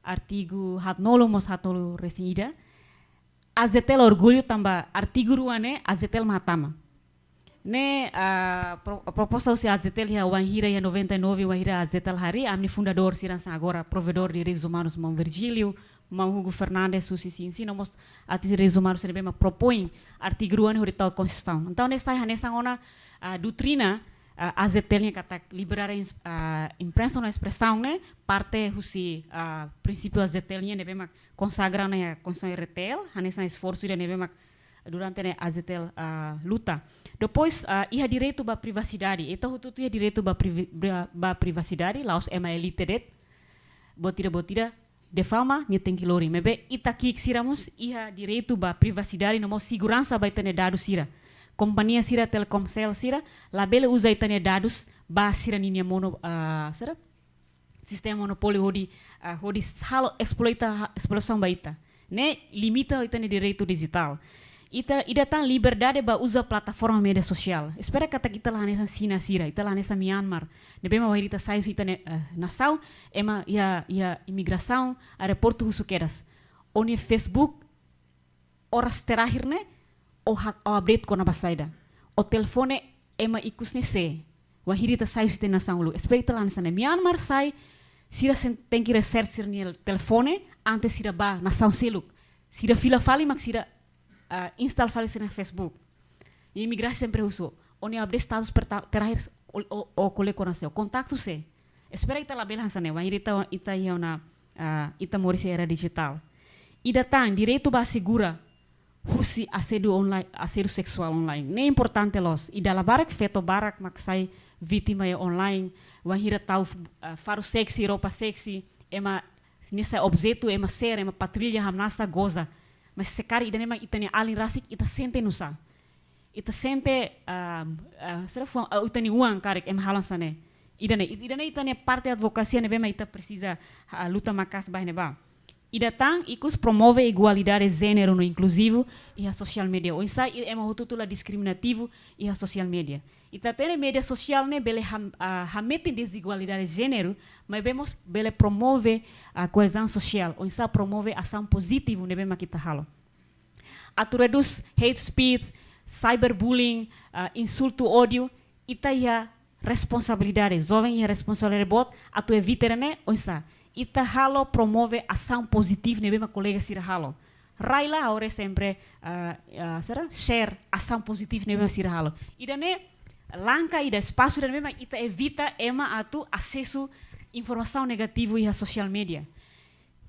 artigu haatnulu mós haatnulu resin ida. AJTL orgullu tanba artigu rua ne'e AJTL mak hatama. Ne'e, ah, pro-, proposta husi AJTL iha wainhira iha noventa e nove, wainhira AJTL harii, ami fundadór sira hanesan agora provedór direitus umanus, maun Virgílio, maun Hugo Fernandes, husi SINCIN, no mós atis direitus umanus ne'ebé mak propoin artigu rua ne'e hodi tau Konstituisaun. Entaun ne'e sai hanesan ona, ah, doutrina, ah, AJTL nian katak liberdade ins-, ah, imprensa no espresaun ne'e parte husi, ah, prinsípiu AJTL nian ne'ebé mak konsagra ona iha Konstituisaun RDTL, hanesan esforsu ida ne'ebé mak durante ne'e AJTL, ah, luta. Depois, ah, iha direitu ba privasidade. Ita hotu-hotu iha direitu ba privi-, ba, ba privasidade, la'ós ema elite de'it. Buat ida, buat ida, difama, nia tenke lori. Maibé ita ki'ik sira mós iha direitu ba privasidade no mós seguransa ba ita-nia dadus sira. Kompañia sira, Telkomcel sira, labele uza ita-nia dadus ba sira ninia mono, ah, sira sistema monopóliu hodi, ah, hodi halo esploita, esploitasaun ba ita. Ne'e limita ita-nia direitu dijitál. Ita, ida tan liberdade ba uza plataforma média sosiál. Espera katak ita la hanesan Xina sira, ita la hanesan Myanmar. Ne'ebé mak wainhira ita sai husi ita-nia, eh, nasaun, ema iha, iha imigrasaun, aeroportu husu kedas: "Ó-nia Facebook oras terakhir ne'e, ó ha-, ó update kona-ba saida? Ó telefone ema ikus ne'e sé?" Wainhira ita sai husi ita-nia nasaun uluk. Espera ita la hanesan ne'e. Myanmar sai, sira sen-, tenke reset sira-nia telefone antes sira bá nasaun seluk. Sira fila fali mak sira, ah, install fali sira-nia Facebook. I imigrasaun sempre husu: "Ó-nia update status perta-, terakhir ó, ó, ó ko'alia kona sé? Ó kontaktu sé?" Espera ita labele hanesan ne'e. Wainhira ita, ita iha ona, ah, ita moris iha era dijitál. Ida tan, direitu ba asegura husi asédiu online, asédiu seksuál online. Ne'e importante loos. I dala barak feto barak mak sai vítima iha online. Wainhira tau, ah, faru seksi, roupa seksi, ema, nia sai objetu, ema share, ema partilha, hamnasa, goza. Mas se karik ida-ne'e mak ita-nia alin rasik, ita sente nusá? Ita sente, ah, ah, sira fó, ah, ita-nia oan karik ema halo hanesan ne'e? Ida-ne'e, ida-ne'e ita-nia parte advokasia ne'ebé mak ita presiza, ah, luta maka'as ba iha ne'ebá. Ida tan, ikus promove igualdade jéneru no inkluzivu iha sosiál média. Oinsá i-, ema hotu-hotu la diskriminativu iha sosiál média. Ita hatene média sosiál ne'e bele ham-, ah, hametin dezigualdade jéneru, maibé mós bele promove, ah, koezaun sosiál. Oinsá promove asaun pozitivu ne'ebé mak ita halo. Atu redús hate speech, cyberbullying, ah, insultu, ódiu, ita iha responsabilidade, joven iha responsabilidade boot atu evita ne'e. Oinsá? Ita halo, promove asaun pozitivu ne'ebé mak kolega sira halo. Rai lae, ha'u sempre, ah, ah, sira share asaun pozitivu ne'ebé mak sira halo. Ida-ne'e langkah ida, espasu ida ne'ebé mak ita evita ema atu asesu informasaun negativu iha sosiál média.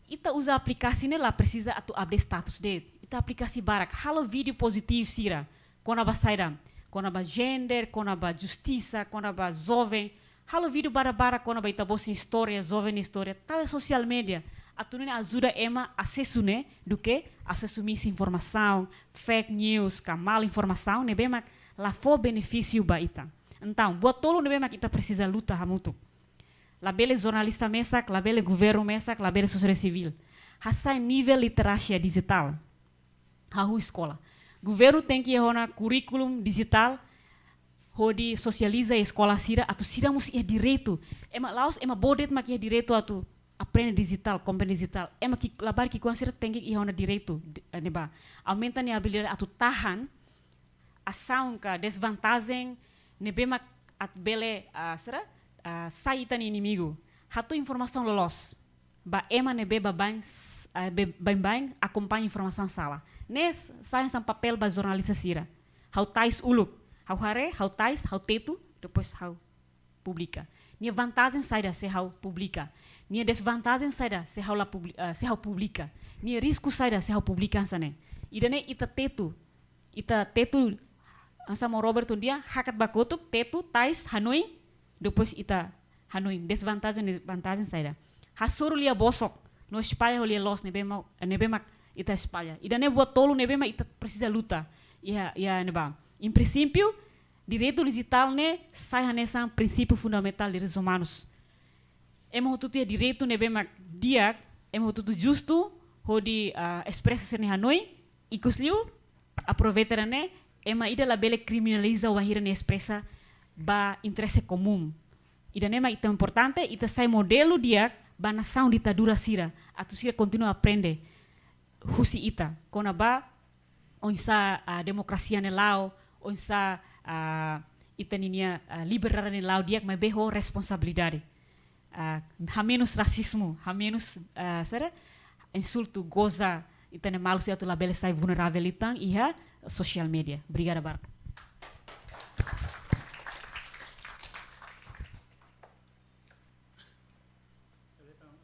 Ita uza aplikasi ne'e la presiza atu update status de'it. Ita aplikasi barak. Halo vídeo pozitivu sira. Kona-ba saida? Kona-ba gender, kona-ba justisa, kona-ba joven. Halo vídeo barak-barak kona-ba ita-boot nia istória, joven nia istória. Tau iha sosiál média. Atu nune'e ajuda ema asesu ne'e, duké asesu misinformasaun, fake news, ka mal informasaun, ne'ebé mak la fó benefísiu ba ita. Entaun, buat tolu ne'ebé mak ita presiza luta hamutuk. Labele jornalista mesak, labele governu mesak, labele sosiedade sivíl. Hasa'e nivel literasia dijitál. Hahú eskola. Governu tenke iha ona kurríkulu dijitál hodi sosializa eskola sira atu sira mós iha direitu. Ema la'ós ema boot de'it mak iha direitu atu aprende dijitál, komprende dijitál. Ema ki'ik, labarik ki'ikoan sira tenke iha ona direitu, di-, eh, ne'ebá. Aumenta nia abilidade atu tahan asaun ka dezvantajen ne'ebé mak atu bele, ah, sira, ah, sai ita-nia inimigu. Hato'o informasaun loloos ba ema ne'ebé baibain s-, ah, be-, baibain akompaña informasaun sala. Ne'e s-, sai hanesan papél ba jornalista sira. Ha'u tais uluk, ha'u haree, ha'u tais, ha'u tetu, depois ha'u publika. Nia vantajen saida se ha'u publika? Nia dezvantajen saida se ha'u la publi-, ah, se ha'u publika? Nia risku saida se ha'u publika hanesan ne'e? Ida-ne'e ita tetu. Ita tetu, hanesan maun Robert dehan, hakat ba kotuk, tetu, tais, hanoin, depois ita hanoin, dezvantajen, vantajen saida. Hasoru lia bosok, no espalla ho lia loos ne'ebé mak, ne'ebé mak ita espalla. Ida-ne'e buat tolu ne'ebé mak ita presiza luta. Iha, iha ne'ebá. Em princípio, Direitu dijitál ne'e sai hanesan prinsípiu fundamentál direitus umanus. Ema hotu-hotu iha direitu ne'ebé mak di'ak, ema hotu-hotu justu hodi, ah, espresa sira-nia hanoin, ikusliu, aproveita ida-ne'e, ema ida labele kriminaliza wainhira nia espresa ba interese komún. Ida-ne'e mak ita importante, ita sai modelu di'ak ba nasaun ditadura sira, atu sira kontinua aprende husi ita, kona-ba oinsá, ah, demokrasia ne'e la'o, oinsá, ah, ita ninia, ah, liberdade ne'e la'o di'ak, maibé ho responsabilidade. Ah, hamenus rasismu, hamenus, ah, saida, insultu, goza ita-nia maluk sira atu labele sai vulneravel liután iha social media. Obrigada barak.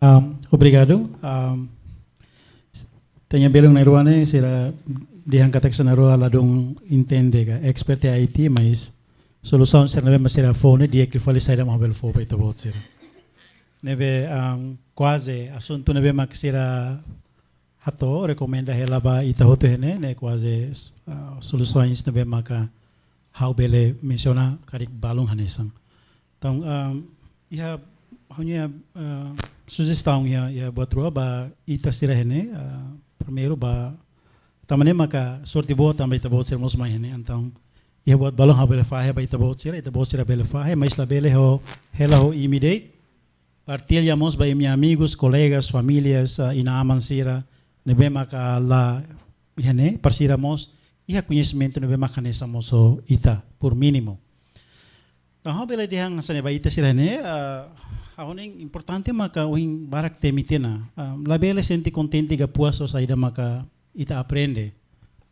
Um, obrigadu. Um, tenke belun na'in-rua ne'e, sira dehan katak sira na'in-rua ladún entende ka expert iha I T, mas solusaun sira ne'ebé mak sira fó ne'e di'ak liu fali, saida mak ha'u bele fó ba ita-boot sira. Ne'ebé, um, kuaze asuntu ne'ebé mak sira hato'o, rekomenda hela ba ita hotu iha ne'e, ne'e kuaze, ah, solusaun ne'ebé maka ha'u bele mensiona karik balun hanesan. Entaun, ah, iha ha'u-nia, ah, sujestaun iha, iha buat rua ba ita sira iha ne'e, ah, primeiru ba, tanba ne'e maka sorte boa tanba ita-boot sira mós mai iha ne'e, entaun iha buat balun ha'u bele fahe ba ita-boot sira, ita-boot sira bele fahe, mas labele ho, hela ho imi de'it, partilla mós ba imi-nia amigus, kolegas, famílias, ah, inan-aman sira ne'ebé maka la iha ne'e, para sira mós iha koñesimentu ne'ebé maka hanesan mós ho ita, por mínimu. Entaun, ha'u bele dehan hanesan ne'e ba ita sira ne'e, ah, ha'u hanoin importante maka ohin barak temi tiha ona. Ah, labele sente kontente ka puas ho saida maka ita aprende.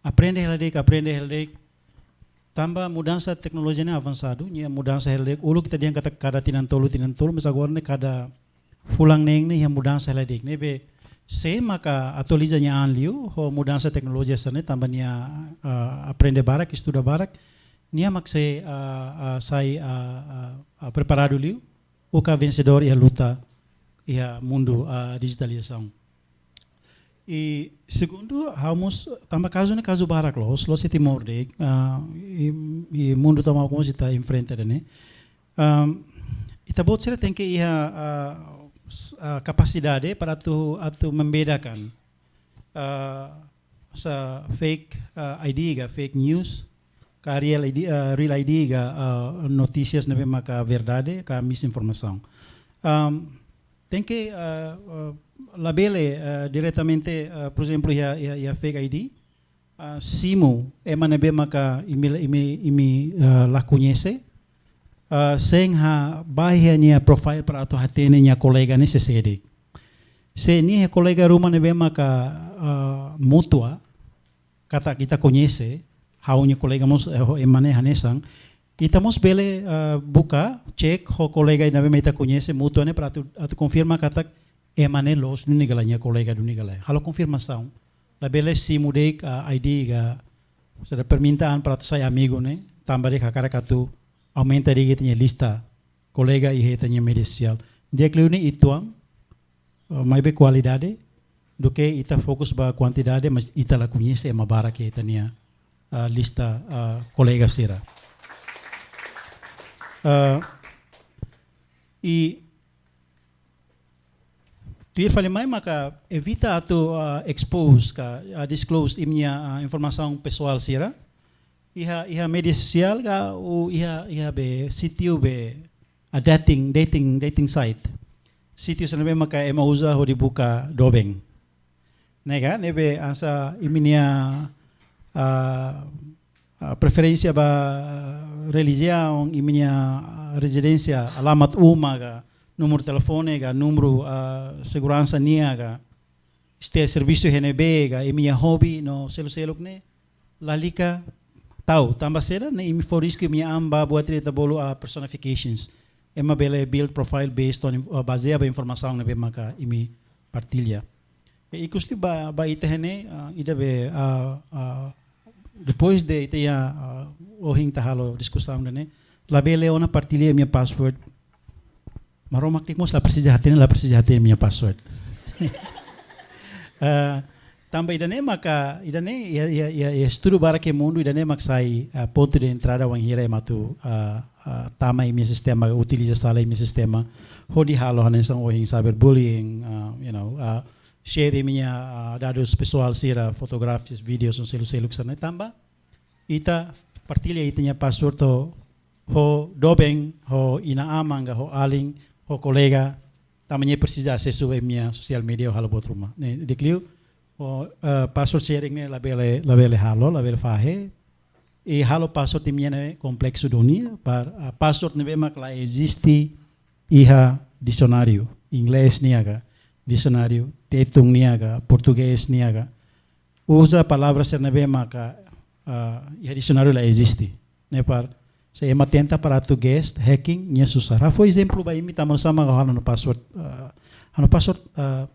Aprende hela de'it, aprende hela de'it. Tanba mudansa teknolojia ne'e avansadu, nia mudansa hela de'it. Uluk ita dehan katak kada tinan tolu, tinan tolu, mas agora ne'e kada fulan neen ne'e iha mudansa hela de'it. Ne'ebé sé maka atualiza nia an liu ho mudansa teknolojia sira-ne'e, tanba nia, ah, aprende barak, estuda barak, nia mak sei, ah, ah, sai, ah, ah, ah, preparadu liu, ou ka vensedór iha luta iha mundu, ah, dijitalizasaun. I segundu, ha'u mós, tanba kazu ne'e kazu barak loos, la'ós iha Timor de'it, ah, i, i mundu tomak mós ita enfrenta ida-ne'e. Ahm, ita-boot sira tenke iha, ah, s-, ah, kapasidade para atu, atu membedakan, ah, hanesan fake, ah, I D ka fake news, ka real I D, ah, real I D ka, ah, notísias ne'ebé maka verdade ka misinformasaun. Ahm, tenke, ah, ah, labele, ah, diretamente, ah, por ezemplu, iha, iha, iha fake I D, ah, simu ema ne'ebé maka imi, imi, imi, ah, la koñese, ah, sein ha-, bá iha nia profile para atu hatene nia kolega ne'e sé de'it. Se nia iha kolega ruma ne'ebé maka, ah, mútua, katak ita koñese, ha'u-nia kolega mós, eh, ho ema ne'e hanesan, ita mós bele, ah, buka, cek ho kolega ne'ebé mak ita koñese, mútua ne'e para atu, atu konfirma katak ema ne'e loos duni ka lae, nia kolega duni ka lae. Halo konfirmasaun. Labele simu de'it, ah, I D ka, saida, permintaan para atu sai amigu ne'e, tanba de'it hakarak atu aumenta de'it ita-nia lista kolega iha ita-nia média sosiál. Di'ak liu ne'e uitoan, eh, maibé kualidade, duké ita fokus ba kuantidade, mas ita la koñese ema barak iha ita-nia, ah, lista, ah, kolega sira. Ah, i tuir fali mai maka evita atu, ah, expose ka, ah, disclose imi-nia, ah, informasaun pesoál sira iha, iha média sosiál ka, ou iha, iha be sítiu be, ah, dating, dating, dating site. Sítiu sira ne'ebé maka ema uza hodi buka doben. Ne'e ka, ne'ebé hanesan imi-nia, ah, ah, preferénsia ba relijiaun, imi-nia, ah, rezidénsia, alamat uma ka, númeru telefone ka, númeru, ah, seguransa nian ka, ita servisu iha ne'ebé ka, imi-nia hobi no seluk-seluk ne'e, lalika tau, tanba saida, ne'e imi fó risku imi-nia an ba buat ida ita bolu, ah, personifications. Ema bele build profile based on, ah, bazeia ba informasaun ne'ebé maka imi partilla. I ikus liu ba, ba ita iha ne'e, ah, ida be, ah, ah, depois de ita iha, ah, ohin ita halo diskusaun ida-ne'e, labele ona partilla imi-nia password. Maromak de'it mós la presiza hatene, la presiza hatene imi-nia password. Ah, Tanba ida-ne'e maka, ida-ne'e iha, iha, iha, iha estudu barak iha mundu, ida-ne'e mak sai, ah, pontu de entrada wainhira ema atu, ah, ah, tama iha imi-nia sistema, utiliza sala iha imi-nia sistema, hodi halo hanesan ohin cyberbullying, ah, you know, ah, share imi-nia, ah, dadus pesoál sira, fotografias, vídeos, no seluk-seluk sira-ne'e tanba ita partilla ita-nia password ho, ho doben, ho inan-aman ka, ho alin, ho kolega, tanba nia presiza asesu ba imi-nia sosiál media hodi halo buat ruma. Ne'e, di'ak liu, o, eh, password sharing ne'e labele, labele halo, labele fahe. I halo password imi-nian ne'e kompleksu duni, para, ah, password ne'ebé mak la eziste iha disionáriu, inglés nian ka, disionáriu tetun nian ka, portugés nian ka. Uza palavra sira ne'ebé maka, ah, iha disionáriu la eziste. Ne'e para, se ema tenta para atu guess, hacking, nia susar. Ha'u fó ezemplu ba imi, tanba oinsá mak ha'u halo ha'u-nia password, ah, ha'u-nia password, ah,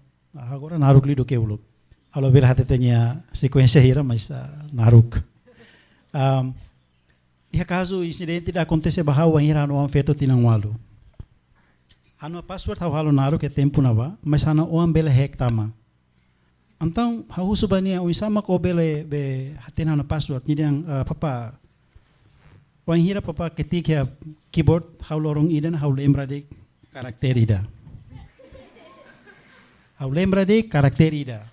agora naruk liu duké uluk. Ha'u labele hatete nia sekuénsia hira, mas, ah, naruk. Am, iha kazu insidente ida akontese ba ha'u wainhira ha'u-nia oan feto tinan ualu. Ha'u-nia password ha'u halo naruk iha tempu ne'ebá, mas ha'u-nia oan bele hack tama. Entaun, ha'u husu ba nia, oinsá mak ó bele, be, hatene ha'u-nia password? Nia dehan, ah, papá, wainhira papá ketik iha keyboard, ha'u loron ida ne'e ha'u lembra de'it karakter ida. Ha'u lembra de'it karakter ida.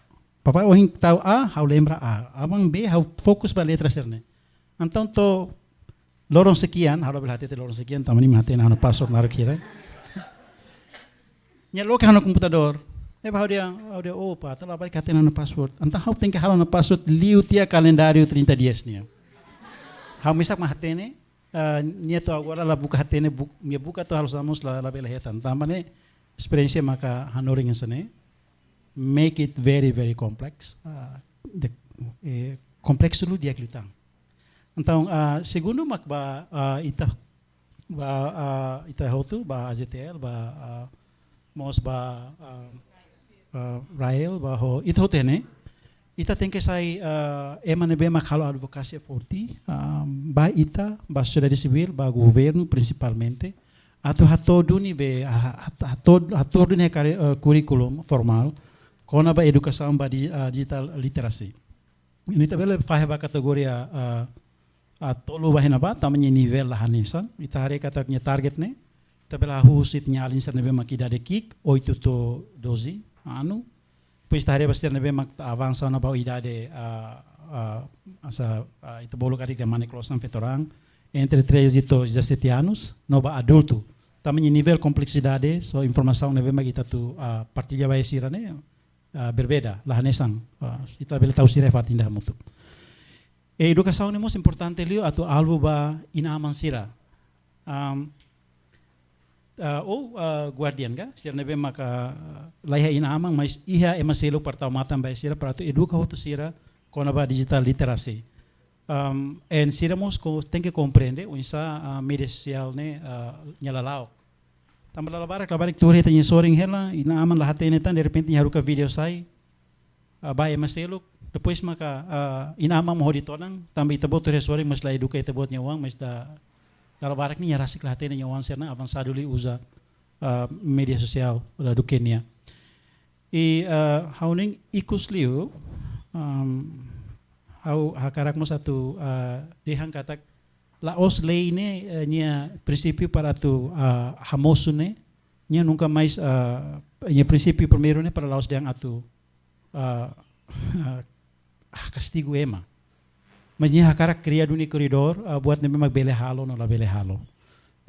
Papá ohin tau A, ha'u lembra A. Aban B, ha'u fokus ba letra sira-ne'e. Entaun to'o loron sekian, ha'u labele hatete loron sekian, tanba nia mak hatene ha'u-nia password naruk hira. Nia loke ha'u-nia komputadór. Ne'ebá ha'u dehan, ha'u dehan, "Oh, pá, ita labarik hatene ha'u-nia password." Entaun ha'u tenke halo ha'u-nia password liu tiha kalendáriu trinta dias nian. Ha'u mesak mak hatene, ah, nia to'o agora la buka hatene, bu-, nia buka to'o halo osan mós la, labele hetan. Tanba ne'e, esperiénsia maka hanorin hanesan ne'e. Make it very, very complex. Ah, de, eh, kompleksu liu di'ak liután. Entaun, ah, segundu mak ba, ah, ita, ba, ah, ita hotu, ba A J T L, ba, ah, mós ba, ah, ah, Rael, ba ho, ita hotu ne'e. Ita tenke sai, ah, ema ne'ebé mak halo advokasia forte, ah, ba ita, ba sosiedade sivíl, ba governu prinsipalmente. Atu hato'o duni be, ha-, ha-, hato'o, hato'o duni kare, eh, kurríkulu formál kona-ba edukasaun ba di-, ah, digital literacy. Ne'e ita bele fahe ba kategoria, ah, ah, tolu ba iha ne'ebá, tanba nia nivel la hanesan. Ita haree katak nia target ne'e, ita bele hahú husi ita-nia alin sira ne'ebé mak idade ki'ik, oito to'o doze anu. Depois ita haree ba sira ne'ebé mak avansa ona ba idade, ah, ah, hanesan, ah, ita bolu karik dehan mane klosan, feto-raan, entre treze to'o dezassete anos, no ba adultu. Tanba nia nivel kompleksidade, so informasaun ne'ebé mak ita atu, ah, partilla ba sira ne'e, ah, berbeda, la hanesan. Ah, ita bele tau sira iha fatin ida hamutuk. I edukasaun ne'e mós importante liu atu alvu ba inan-aman sira. Am, ah, ou, ah, guardian ka, sira ne'ebé maka, ah, la iha inan-aman, mas iha ema seluk para tau matan ba sira, para atu eduka hotu sira kona-ba digital literacy. Am, i sira mós ko-, tenke komprende oinsá, ah, média sosiál ne'e, ah, nia lala'ok. Tanba dala barak, dala barak tuur iha ita-nia sorin hela, inan-aman la hatene tan, derrepente nia haruka vídeo sai, ah, ba ema seluk, depois maka, ah, inan-aman mak hodi todan, tanba ita-boot tuur iha sorin, mas la eduka ita-boot nia oan, mas da-, dala barak ne'e nia rasik la hatene nia oan sira-ne'e avansadu liu uza, ah, média sosiál, ah, duké nia. I, ah, ha'u hanoin ikus liu, am, ha'u hakarak mós atu, ah, dehan katak la'ós lei ne'e, eh, nia prinsípiu para atu, ah, hamosu ne'e, nia nunka mais, ah, nia prinsípiu primeiru ne'e para la'ós dehan atu, ah, ah, kastigu ema. Mas nia hakarak kria duni koridór, ah, buat ne'ebé mak bele halo no labele halo.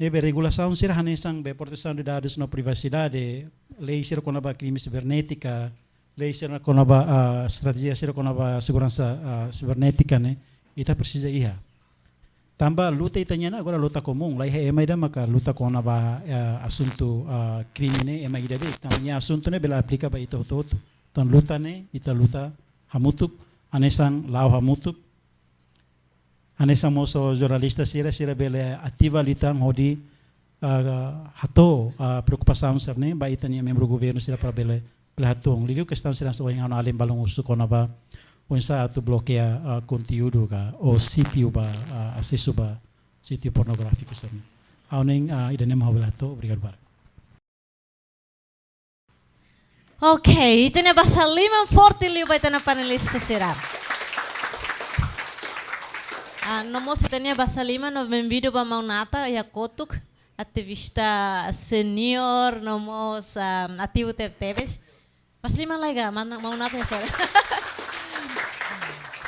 Ne'ebé regulasaun sira hanesan be protesaun de dadus no privasidade, lei sira kona-ba krime sibernétika, lei sira kona-ba, ah, estratéjia sira kona-ba seguransa, ah, sibernétika ne'e, ita presiza iha. Tanba luta ita-nian agora luta komún, la iha ema ida maka luta kona-ba, ah, asuntu, ah, krime ne'e ema ida de'it. Tanba nia asuntu ne'e bele aplika ba ita hotu-hotu. Entaun luta ne'e, ita luta hamutuk, hanesan la'o hamutuk. Hanesan mós ho jornalista sira, sira bele ativa liután hodi, ah, hato'o, ah, preokupasaun sira-ne'e ba ita-nia membru governu sira para bele, bele hatún. Liuliu kestaun sira hanesan ohin ha'u-nia alin balun husu kona-ba oinsá atu blokeia, ah, konteúdu ka, ou sítiu ba, ah, asesu ba sítiu pornográfiku sira-ne'e. Ha'u hanoin, ah, ida-ne'e mak ha'u bele hato'o, obrigadu barak. Ok, ita-nia basa liman forte liu ba ita-nia panelista sira. Ah, no mós ita-nia basa liman no benvindu ba maun Nata iha kotuk, ativista senior no mós, ah, ativu tebetebes. Basa liman lai ga, mana maun Nata ya, sorry.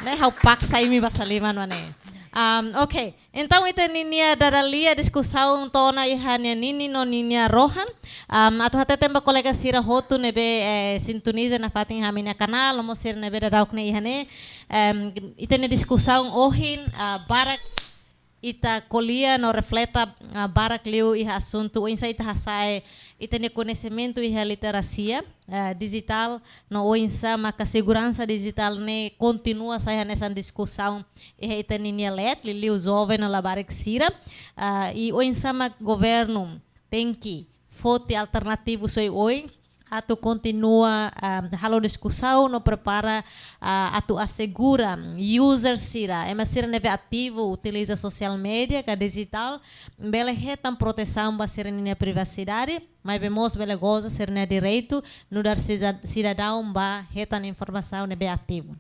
Ne'e ha'u paksa imi basa liman mak ne'e. Um, ok. Entaun, ita ninia dada lia diskusaun to'o ona iha nia ninin no ninia rohan. Um, atu hateten ba kolega sira hotu ne'ebé, eh, sintoniza nafatin ami-nia kanál, no mós sira ne'ebé dadauk ne'e iha ne'e. Um, ita-nia diskusaun ohin, ah, barak ita ko'alia no refleta, ah, barak liu iha asuntu oinsá ita hasa'e ita-nia koñesimentu iha literasia, ah, dijitál, no oinsá maka seguransa dijitál ne'e kontinua sai hanesan diskusaun iha ita ninia leet, liuliu joven no labarik sira, ah, i oinsá mak governu tenke foti alternativas oioin atu kontinua, ah, halo diskusaun no prepara, ah, atu asegura user sira, ema sira ne'ebé ativu utiliza sosiál média ka dijitál, bele hetan protesaun ba sira-nia privasidade, maibé mós bele goza sira-nia direitu nu'udar sida-, sidadaun ba hetan informasaun ne'ebé ativu.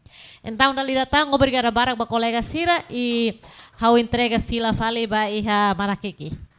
Entaun, dala ida tan, obrigada barak ba kolega sira i ha'u entrega fila fali ba iha Marakiki.